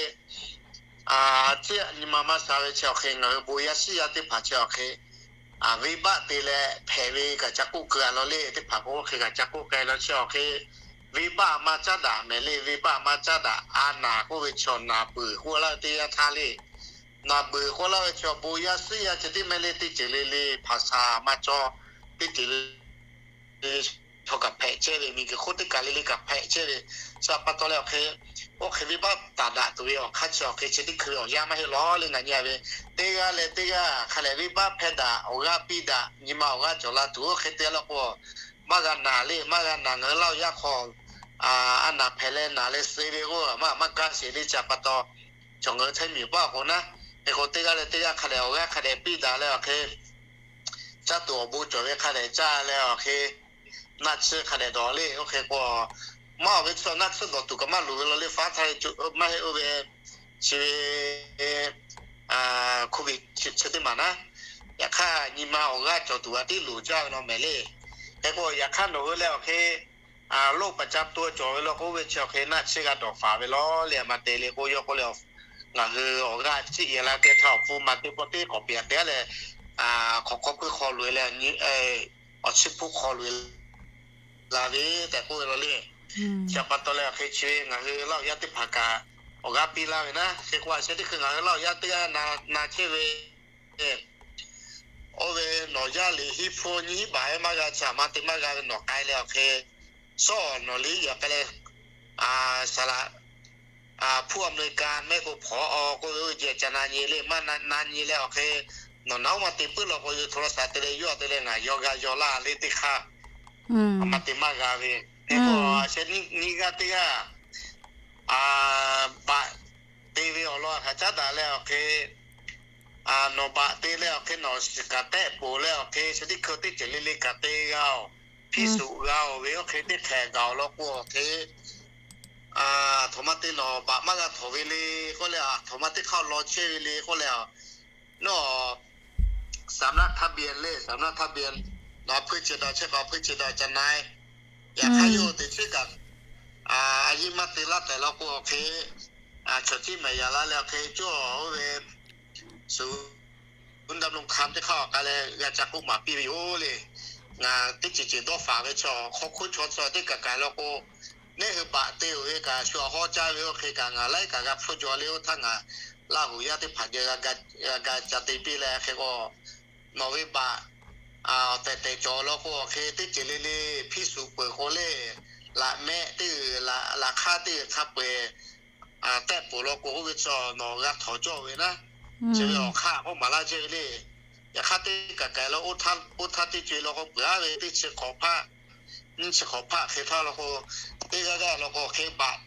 ciˉ nyi ma maˇ sha ve chi awˬ hk'e, ngaˬ hui bon yaˇ shiˉ yaˇ teˇ hpaˍ chi awˬ hk'e, venˇbaˆ te leh hpehꞈ ve kaꞈ ca k'oˆ keu-a law le. Teˇ hpaˍ k'o oˇ hk'e kaꞈ ca k'oˆ k'ai law chi awˬ hk'e, venˇbaˆ maˇ caˉ daꞈ mehˍ le. Venˇbaˆ maˇ caˉ daꞈ, a naˍ k'oˆ ve chi awˬ naˍ beuˬ k'oˆ laˇ ve teˇ yanˇ htaˇ le. Naˍ beuˬ k'oˆ laˇ ve chi awˬ bon yaˇ shiˉ yaˇ ceh tiˉ mehˍ le. Teˇ ceuˬ le le hpaˍ shaˍ maˇ cawˇ, teˇ ceuˬ le le chaw kaꞈ hpehꞈ chehˇ ve, miˬguiˬ hk'oˆ teˇ kaˬ le le kaꞈ hpehꞈ chehˇ ve. Chi pa taw leh awˬ hk'e, oˇ hk'e venˇbaˆ taˍ daꞈ tuˬ ve awˬ hk'aˇ chi awˬ hk'e chi teˇ hkui ve awˬ yanˇ maˇ heˆ law le. Ngaˬ nyi-a ve teˇ g'aˇ leh teˇ g'aˇ hk'a lehˬ venˇbaˆ hpehˇ daꞈ, awˬ g'aˇ piˇ daꞈ, nyi ma awˬ g'aˇ cawˬ la tuˬ oˇ hk'e te leh k'o, maˇ g'a naˬ le. Maˇ g'a naˬ, ngaˬ hui Laˇ huˍ yaˇ hk'aw a naˍ hpehꞈ leh naˬ leh suh ve k'o maˇ maˇ kaˇ sheˍ le. Chi pa taw, chaw ngaˬ hui chehˇ miˬ paˆ k'o naˉ, hk'e k'o teˇ g'aˇ leh teˇ g'aˇ hk'a dehꞈ awˬ g'aˇ hk'a dehꞈ piˇ daꞈ leh awˬ hk'e, caˇ tuˬ awˬ bon cawˬ ve hk'a dehꞈ caˇ leh awˬ hk'e, naˆ tsuhˇ hk'a dehꞈ dawˬ le. Oˇ hk'e k'o, maˇ awˬ ve tsuhˇ naˆ tsuhˇ dawˬ tuˬ kaꞈ maˇ loˍ ve law le. Faˉ htaˇ maˇ heˆ oˇ ve chi ve COVID chi teˇ maˬ naˉ, yaꞈ hk'aˇ nyi ma awˬ g'aˇ cawˬ tuˬ a tiˉ loˍ jaˇ ve law mehˍ le. Hk'e k'o yaꞈ hk'aˇ nawˬ hui leh awˬ hk'e, loˇ paˍ ca to cawˬ ve law k'o oˇ ve chi awˬ hk'e naˆ tsuhˇ g'a dawˬ faˍ ve law le. A ma te le k'o, yawˇ k'oˆ le, ngaˬ hui awˬ g'aˇ ciˉ yehˬ la te htaˇ awˬ pfuhˇ ma teˇ pawˆ teˇ k'awꞈ piˍ-a te-a leh, hk'awꞈ hk'aw hpuiˇ hk'aw loꞈ-e leh, awˬ chiˇ hpuˇ hk'aw loꞈ-e la ve tehꞈ k'oˆ ve law le. Chi pa taw leh awˬ hk'e chi ve ngaˬ hui Laˇ huˍ yaˇ teˇ hpaˍ kaꞈ awˬ g'aˇ piˇ laˇ ve naˉ. Hk'e k'o a sheh teˇ hkui ngaˬ hui Laˇ huˍ yaˇ teˇ g'aˇ na chehˇ ve, oˇ ve nawˬ yaˇ liꞈ hiˉ hpfuhˇ nyiˇ hiˉ baˬ ve maˇ g'a, chi a ma te maˇ g'a ve nawˬ k'ai leh awˬ hk'e, sawˉ nawˬ liꞈ yaꞈ k'ai leh, saˍ laꞈ hpuˇ America mehˆ k'o hpawnˬ-aw k'oˆ ve oˇ jehˬ ca na nyi le. Maˇ na nyi leh awˬ hk'e, nawˬ naˉ oˇ ma te puiˉ law k'o, yawˇ htoꞈ la shaˍ te leh yawˇ te leh ngaˬ yawˇ g'a yaw laˇ le teˇ hk'aˇ, a ma te maˇ g'a ve. Hk'e k'o a sheh nyiˇ g'aˇ teˇ g'aˇ baꞈ te ve awˬ lawn htaꞈ caˉ daꞈ leh awˬ hk'e, nawˬ baꞈ te leh awˬ hk'e nawˬ shiˍ kaꞈ tehˆ peuˬ leh awˬ hk'e, chi teˇ hkui teˇ ceuˬ le le kaꞈ te g'a-oˬ, hpiˇ suꞈ g'a-oˬ ve oˇ hk'e teˇ hkehꞈ gaˬ-oˬ law k'o awˬ hk'e, aˬ htoꞈ ma te nawˬ baꞈ maˇ g'a htawnˍ ve le k'oˆ leh, aˬ htoꞈ ma teˇ hk'aˇ law chehˇ ve le k'oˆ leh, nawˬ saˍ naˆ htaˇ bia le, saˍ naˆ htaˇ bia, nawˬ hpuiˇ ceuˬ daꞈ chehˇ k'o hpuiˇ ceuˬ daꞈ ca na-e. Yaꞈ hk'aˇ yawˇ hui teꞈ chiˉ kaꞈ a yiˇ maˇ te laˇ tehꞈ law k'o awˬ hk'e, chaw tiˉ mehˍ yaꞈ la leh awˬ hk'e cawˇ oˇ ve suˍ ดำรงธรรม teˇ hk'aˇ awˬ k'a leh g'a ca k'oˆ maˍ piˇ ve yoˬ le. Ngaˬ teˇ ceuˬ ceuˬ dawˇ faˍ ve chaw hk'aw hk'oˆ chaw chaw teˇ kaˬ kaˬ law k'o, neˇ hui baꞈ te-oˬ ve kaꞈ shu awˬ hawˉ caˇ ve oˇ hk'e kaꞈ ngaˬ laiˉ kaꞈ g'a hpfuhˇ jaw le. Oˇ htaˇ ngaˬ Laˇ huˍ yaˇ teˇ hpaˍ geh g'a ca te piˇ leh hk'e k'o, nawˬ ve baꞈ awˬ tehˬ tehˬ cawˬ law k'o awˬ hk'e teˇ ceuˬ le le hpiˇ suꞈ peuˬ k'o le, laꞈ mehˆ teˇ g'uiˬ laꞈ hk'aˇ teˇ g'uiˬ hk'a peu-eˬ tehˆ peuˬ law k'o oˇ ve chaw nawˬ g'a htawnˍ cawˇ ve naˉ. Chi ve awˬ hk'aˇ k'oˆ maˍ laˇ chehˇ ve le. Yaꞈ hk'aˇ teˇ kaˬ kaˬ law, oˇ htaˇ teˇ ceuˬ law k'o peuˬ-a ve teˇ chi hk'awꞈ hpaˆ, nyiˇ chi hk'awꞈ hpaˆ hk'e htaˇ law k'o, teˇ g'aˇ g'aˇ law k'o hk'e baꞈ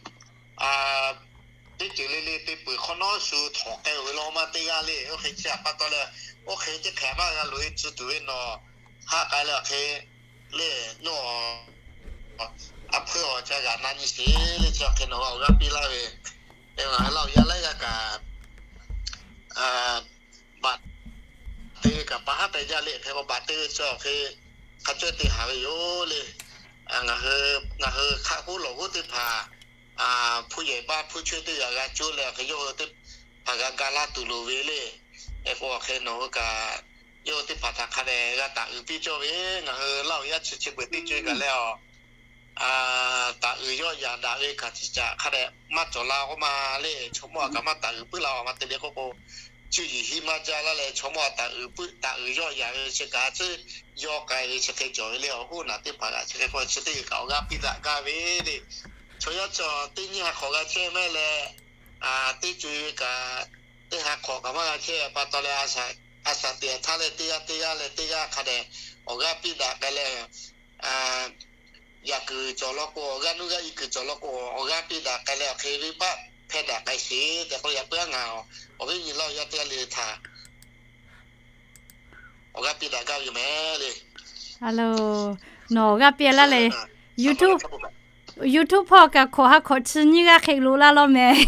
teˇ ceuˬ le le te peuˬ hk'awꞈ nawˉ shu htawnˍ k'ai-oˬ ve law maˇ teˇ g'aˇ le. Oˇ hk'e chi pa taw leh, oˇ hk'e teˇ hk'ehꞈ maˇ g'a loꞈ-e tcuh tuˬ ve nawˬ haˆ k'ai leh awˬ hk'e le, nawˬ a hpuiˇ awˬ ca g'aꞈ na nyi sheˍ le. Chi awˬ hk'e nawˬ awˬ g'aˇ piˇ laˇ ve, ngaˬ hui Laˇ huˍ yaˇ laiˉ g'aˇ kaꞈ baꞈ te ve kaꞈ pa haˉ pehꞈ jaˇ le. Hk'e k'o baꞈ te ve chi awˬ hk'e hk'a cawehˇ te haˍ ve yoˬ le. Ngaˬ hui hk'aˆ k'oˆ lawˬ g'oˉ teˇ hpaˍ hpu yehˬ paˇ hpu chaweh teˇ g'aˇ g'a cuˇ leh awˬ hk'e yawˇ hui teˇ hpaˍ g'a ga laˇ tuˬ loˍ ve le. Hk'e k'o hk'e nawˬ hui kaꞈ, yawˇ teˇ hpaˍ htaꞈ hk'a dehꞈ g'a taˍ uiˍ piˇ cawˇ ve, ngaˬ hui Laˇ huˍ yaˇ chi chi beuꞈ teˇ co-e kaꞈ leh a, taˍ uiˍ yawˆ yaꞈ daꞈ ve hkanˍ ciˍ caꞈ hk'a dehꞈ maˇ cawˬ la k'oˆ ma le. Chaw mawˇ a kaꞈ maˇ taˍ uiˍ puiˉ la, a ma te le k'oˆ k'o, cuˇ yiˍ hiˉ maˇ jaˇ laˇ leh chaw mawˇ a taˍ uiˍ puiˉ taˍ uiˍ yawˆ yaꞈ ve chi kaꞈ tcuhˉ yawˇ k'ai ve chi hk'e cawˬ ve le. Awˬ hoˉ naˬ teˇ hpaˍ kaꞈ chi hk'e k'o chi teˇ g'uiˬ kaꞈ awˬ g'aˇ piˇ daꞈ gaˇ ve le. Chaw yaˇ chaw teˇ nyiˇ ha hk'awꞈ g'a chehˇ mehˍ leh, teˇ co-e ve kaꞈ teˇ ha hk'awꞈ kaꞈ maˇ g'a chehˇ pa taw leh, a shaˍ teꞈ htaˇ leh teˇ g'aˇ teˇ g'aˇ leh teˇ g'aˇ hk'a dehꞈ awˬ g'aˇ piˇ daꞈ k'ai leh, yaꞈ kuiˬ cawˬ law k'o, awˬ g'aˇ nuˇ g'aˇ iˉ kuiˬ cawˬ law k'o, awˬ g'aˇ piˇ daꞈ k'ai leh awˬ hk'e venˇ baˆ hpehˇ daꞈ k'ai sheˍ tehꞈ k'oˆ leh, yaꞈ puiˉ a ngaˬ awˬ viˉ nyi Laˇ huˍ yaˇ teˇ g'aˇ le le htaꞈ awˬ g'aˇ piˇ daꞈ gaˇ ve yoˬ mehˍ le. Nawˬ awˬ g'aˇ piˇ laˇ leh, YouTube, YouTube hpawˇ kaꞈ hkawꞈ ha hkawꞈ chi nyiˇ g'aˇ hk'e loꞈ laˇ law mehˍ.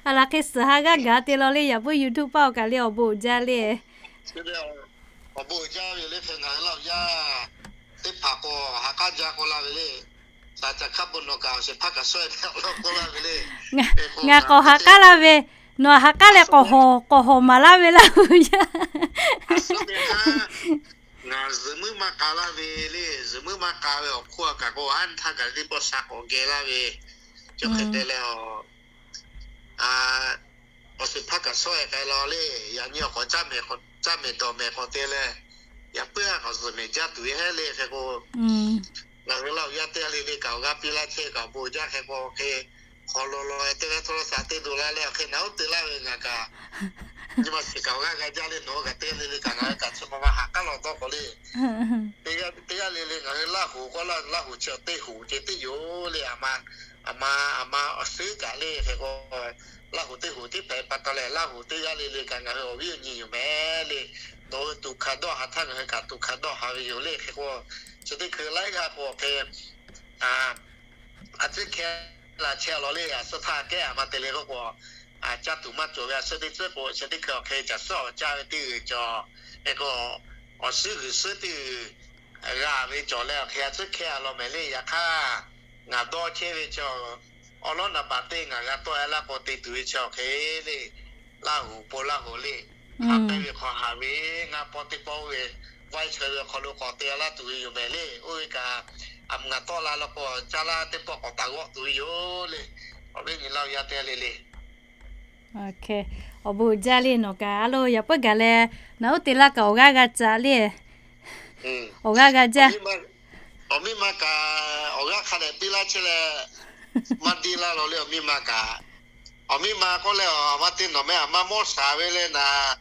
A laˬ hk'e suhˍ ha g'aˇ gaˬ te law le, yaꞈ puiˉ YouTube paˆ awˬ kaꞈ le awˬ bon uiˍ jaˇ le. Awˬ bon uiˍ jaˇ ve le hk'e ngaˬ hui Laˇ huˍ yaˇ teˇ hpaˍ k'o, ha k'aˉ jaˇ k'oˆ laˇ ve le. Saˍ caˍ hkaˇ bon nawˬ kaꞈ awˬ shehˍ hpaˇ kaꞈ shawehˇ ve awˬ lawn k'oˆ laˇ ve le. Ngaˬ k'awꞈ ha k'aˉ laˇ ve, nawˬ ha k'aˉ leh k'awꞈ hawˍ, k'awꞈ hawˍ maˍ laˇ ve Laˇ huˍ yaˇ. Ngaˬ zuhꞈ muiˉ maˇ k'a laˇ ve le. Zuhꞈ muiˉ maˇ k'a ve awˬ hk'oˆ a kaꞈ k'o, a htaˇ kaꞈ teˇ pawˆ sha k'awꞈ geh laˇ ve, chi hk'e te leh a awˬ shehˍ hpaˇ kaꞈ shawehˇ k'ai law le. Yaꞈ nyi awˬ k'awꞈ caˇ mehˍ dawˬ mehˍ k'awꞈ te leh, yaꞈ puiˉ a k'awꞈ zuhꞈ mehˍ jaˇ tuˬ ve heˆ le hk'e k'o, ngaˬ hui Laˇ huˍ yaˇ teˇ g'aˇ le le kaꞈ awˬ g'aˇ piˇ laˇ chehˇ kaꞈ awˬ bon jaˇ hk'e k'o, hk'e hk'aw law law e teˇ g'aˇ htaˇ la shaˍ teˇ do laˇ leh awˬ hk'e naˬ oˉ te laˇ ve ngaˬ kaꞈ nyi ma shiˍ kaꞈ awˬ g'aˇ g'a jaˇ le. Nawˬ hui kaꞈ teˇ g'aˇ le le kaꞈ ngaˬ hui kaꞈ chi ma ma ha k'aˉ law dawˇ k'o le. Teˇ g'aˇ le le ngaˬ hui Laˇ huˍ k'oˆ laˇ, Laˇ huˍ chi teˇ huˍ ceh teˇ yoˬ le. A ma, a ma, a ma awˬ suhˉ kaꞈ le hk'e k'o, Laˇ huˍ teˇ huˍ tiˉ hpehꞈ pa taw leh Laˇ huˍ teˇ g'aˇ le le kaꞈ ngaˬ hui awˬ viˉ awˬ nyi yoˬ mehˍ le. Nawˬ hui tuꞈ hkanˍ dawˇ haˍ htaˇ ngaˬ hui kaꞈ tuꞈ hkanˍ dawˇ haˍ ve yoˬ le hk'e k'o, chi teˇ hkui laiˉ g'aˇ k'o awˬ hk'e a tcuhˉ hkeh la chehˇ law le. A suhˉ htaˇ kehˉ a ma te le k'oˆ k'o, a caˇ tuˬ maˇ cawˬ ve a suhˉ teˇ tcuhˉ k'o, chi teˇ hkui awˬ hk'e caˬ suhˉ awˬ caˇ ve teˇ g'uiˬ cawˬ. Hk'e k'o, awˬ suhˉ g'uiˬ suhˉ teˇ g'uiˬ g'a ve cawˬ leh awˬ hk'e a tcuhˉ hkeh a law mehˍ le. Yaꞈ hk'aˇ, ngaˬ dawˇ chehˇ ve chi awˬ lawn naˍ baˬ teˇ ngaˬ g'a tawˆ e laˇ k'o te tuˬ ve chi awˬ hk'e le. Laˇ huˍ po Laˇ huˍ le. Haꞈ pehnˇ ve hk'aw haꞈ ve, ngaˇ pawˆ teˇ pawˆ oˇ ve vaiˇ chaweh ve awˬ hk'aw lo k'awꞈ te laˇ tuˬ ve yoˬ mehˍ le. Oˇ ve kaꞈ a mvuhˇ ngaˬ tawˆ la law k'o, caˇ laˇ teˇ pawˆ k'awꞈ taˍ g'awˆ tuˬ ve yoˬ le. Awˬ viˉ nyi Laˇ huˍ yaˇ teˇ g'aˇ le le. Awˬ bon uiˍ jaˇ le nawˬ kaꞈ a lo yaꞈ puiˉ gaˬ leh, naˬ oˉ te laˇ kaꞈ awˬ g'aˇ g'a caꞈ le. Awˬ g'aˇ g'a jaˇ. Awˬ miˇ ma kaꞈ awˬ g'aˇ hk'a dehꞈ piˇ laˇ chehˇ leh, maˇ diˇ laˇ law le awˬ miˇ ma kaꞈ. Awˬ miˇ ma k'oˆ leh, a ma te nawˬ meh a ma mawˇ shaˍ ve le naˍ.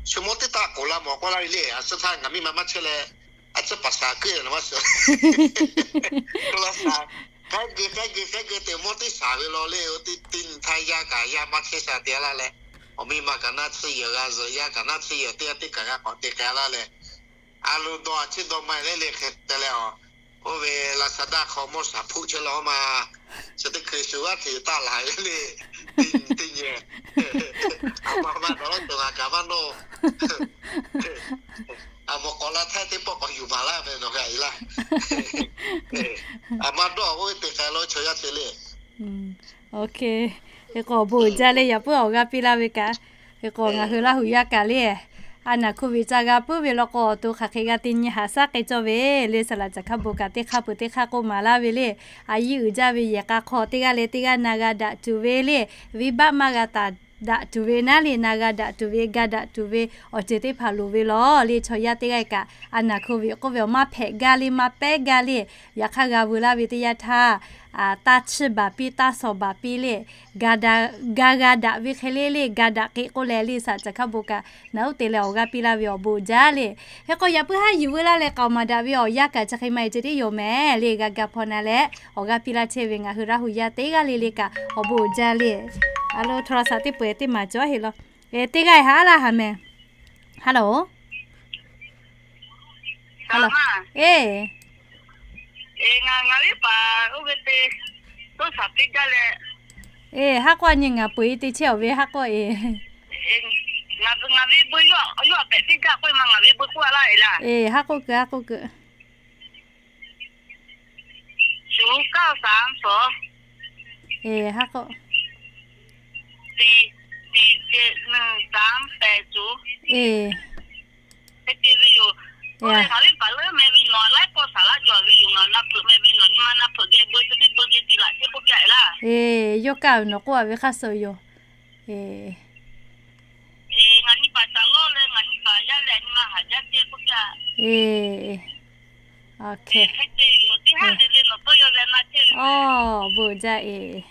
Chi mawˇ teˇ taˆ k'oˍ la mawˬ k'oˆ laˇ ve le. A suhˉ htaˇ ngaˬ miˇ ma maˇ chehˇ leh, a tcuhˉ paˍ shaˍ kuiˉ nawˬ maˇ shiˍ. K'oˆ laˇ shaˍ, k'ai geu k'ai geu k'ai geu te mawˇ teˇ shaˍ ve law le. Oˇ teˇ teˇ nyi htaˇ yaˇ kaꞈ yaˇ maˇ chehˇ shaˍ te laˇ leh, awˬ miˇ ma kaꞈ naˇ tsuhˇ yehˬ g'a zuhꞈ, yaˇ kaꞈ naˇ tsuhˇ yehˬ teˇ g'aˇ teˇ kaꞈ g'a k'awꞈ te k'ai laˇ leh, a lo dawˇ a ciˉ dawˇ ma leh le hk'e te leh a, oˇ ve Lazada hk'aw mawˇ shaˍ hpuˆ chehˇ law ma. Chi teˇ hkui shu g'aˇ hk'e taˆ laˬ ve le. Teˇ nyi teˇ nyi, a ma ma dawˇ lawˉ cawˬ ngaˬ kaꞈ maˇ nawˇ. A mawˬ k'awꞈ la htaˇ teˇ pawˆ k'awꞈ yuˬ maˍ laˇ ve nawˬ hui a e laˇ. A ma dawˇ oˇ ve te k'ai law chaw yaˇ te le. Hk'e k'o awˬ bon uiˍ jaˇ le yaꞈ puiˉ awˬ g'aˇ piˇ laˇ ve kaꞈ. Hk'e k'o ngaˬ hui Laˇ huˍ yaˇ kaꞈ le, a naˬ hko viꞈ ca g'a puiˉ ve law k'o awˬ to hk'aˬ hk'e g'a te nyi haꞈ shaˉ k'ai cawˇ ve le. Saˍ laꞈ caˬ hk'a bon kaꞈ teˇ hk'aˇ peuˬ teˇ hk'aˇ k'oˆ maˍ laˇ ve le. A yiˇ uiˍ jaˇ ve yehˬ k'a hk'aw teˇ g'aˇ leh teˇ g'aˇ na g'a daꞈ tuˬ ve le. Venˇ baˆ maˇ g'a taˍ daꞈ tuˬ ve naˉ le, na g'a daꞈ tuˬ ve, ga daꞈ tuˬ ve awˬ ceuˬ teˇ hpaˍ loˍ ve law le. Chaw yaˇ teˇ g'aˇ kaꞈ a naˬ hko viꞈ k'oˆ ve awˬ maˇ hpehꞈ gaˇ le, maˇ pehˉ gaˇ le. Yaꞈ hk'aˇ g'a veu laˇ ve teˇ yanˇ htaˇ, taˇ chiˇ baˬ piˇ, taˇ shawˍ baˬ piˇ le. Ga g'a daꞈ ve hk'e le le, ga daꞈ k'e k'oˆ leh le, saˍ laꞈ caˬ hk'a bon kaꞈ naˬ oˉ te leh awˬ g'aˇ piˇ laˇ ve awˬ bon uiˍ jaˇ le. Hk'e k'o yaꞈ puiˉ haˉ yuˬ veu laˇ leh k'aoˍ maˍ daꞈ ve awˬ yanˇ kaꞈ chi hk'e maˇ heˆ ceh tiˉ yoˬ mehˍ le. G'a ga hpaw na leh awˬ g'aˇ piˇ laˇ chehˇ ve ngaˬ hui Laˇ huˍ yaˇ teˇ g'aˇ le le kaꞈ awˬ bon uiˍ jaˇ le. A lo โทรศัพท์ teˇ peuˬ teˇ maˬ cawˬ heˆ law. Teˇ g'aˇ haˉ laˇ haˍ mehˍ. Hello. Hello. Eˬ, haˉ k'oˆ a nyi ngaˬ peuˬ e te chehˇ awˬ ve haˉ k'oˆ e. Eˬ, haˉ k'oˆ keu, haˉ k'oˆ keu. Eˬ, haˉ k'oˆ. Eˬ, eˬ, yawˇ kaˇ ve nawˬ k'oˆ a ve hk'aˇ suh yoˬ. Eˬ, eˬ, awˬ bon jaˇ eˬ.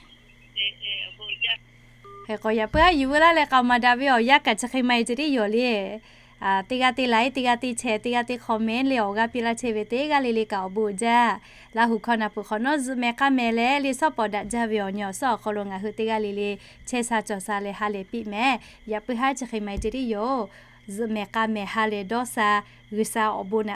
Hk'e k'o yaꞈ puiˉ haˉ yuˬ veu laˇ leh k'a maˍ daꞈ ve awˬ yanˇ kaꞈ chi hk'e ma e ceh tiˉ yoˬ le. Teˇ g'aˇ te like, teˇ g'aˇ te share, teˇ g'aˇ te comment leh awˬ g'aˇ piˇ laˇ chehˇ ve teˇ g'aˇ le le kaꞈ awˬ bon jaˇ. Laˇhuˍ hkawˇ naˍ peuˬ hk'awꞈ nawˉ zuhꞈ mehˍ k'a mehˍ leh le suhˉ pawˍ daꞈ jaˇ ve awˬ nyi awˬ suhˉ awˬ hk'aw lo ngaˬ hui teˇ g'aˇ le le chehˇ sha cawˬ sha leh ha lehˬ piˇ mehˍ. Yaꞈ puiˉ haˉ chi hk'e ma e ceh tiˉ yoˬ. Zuhꞈ mehˍ k'a mehˍ ha lehˬ dawˇ sha, G'uiˬsha awˬ bon naꞈ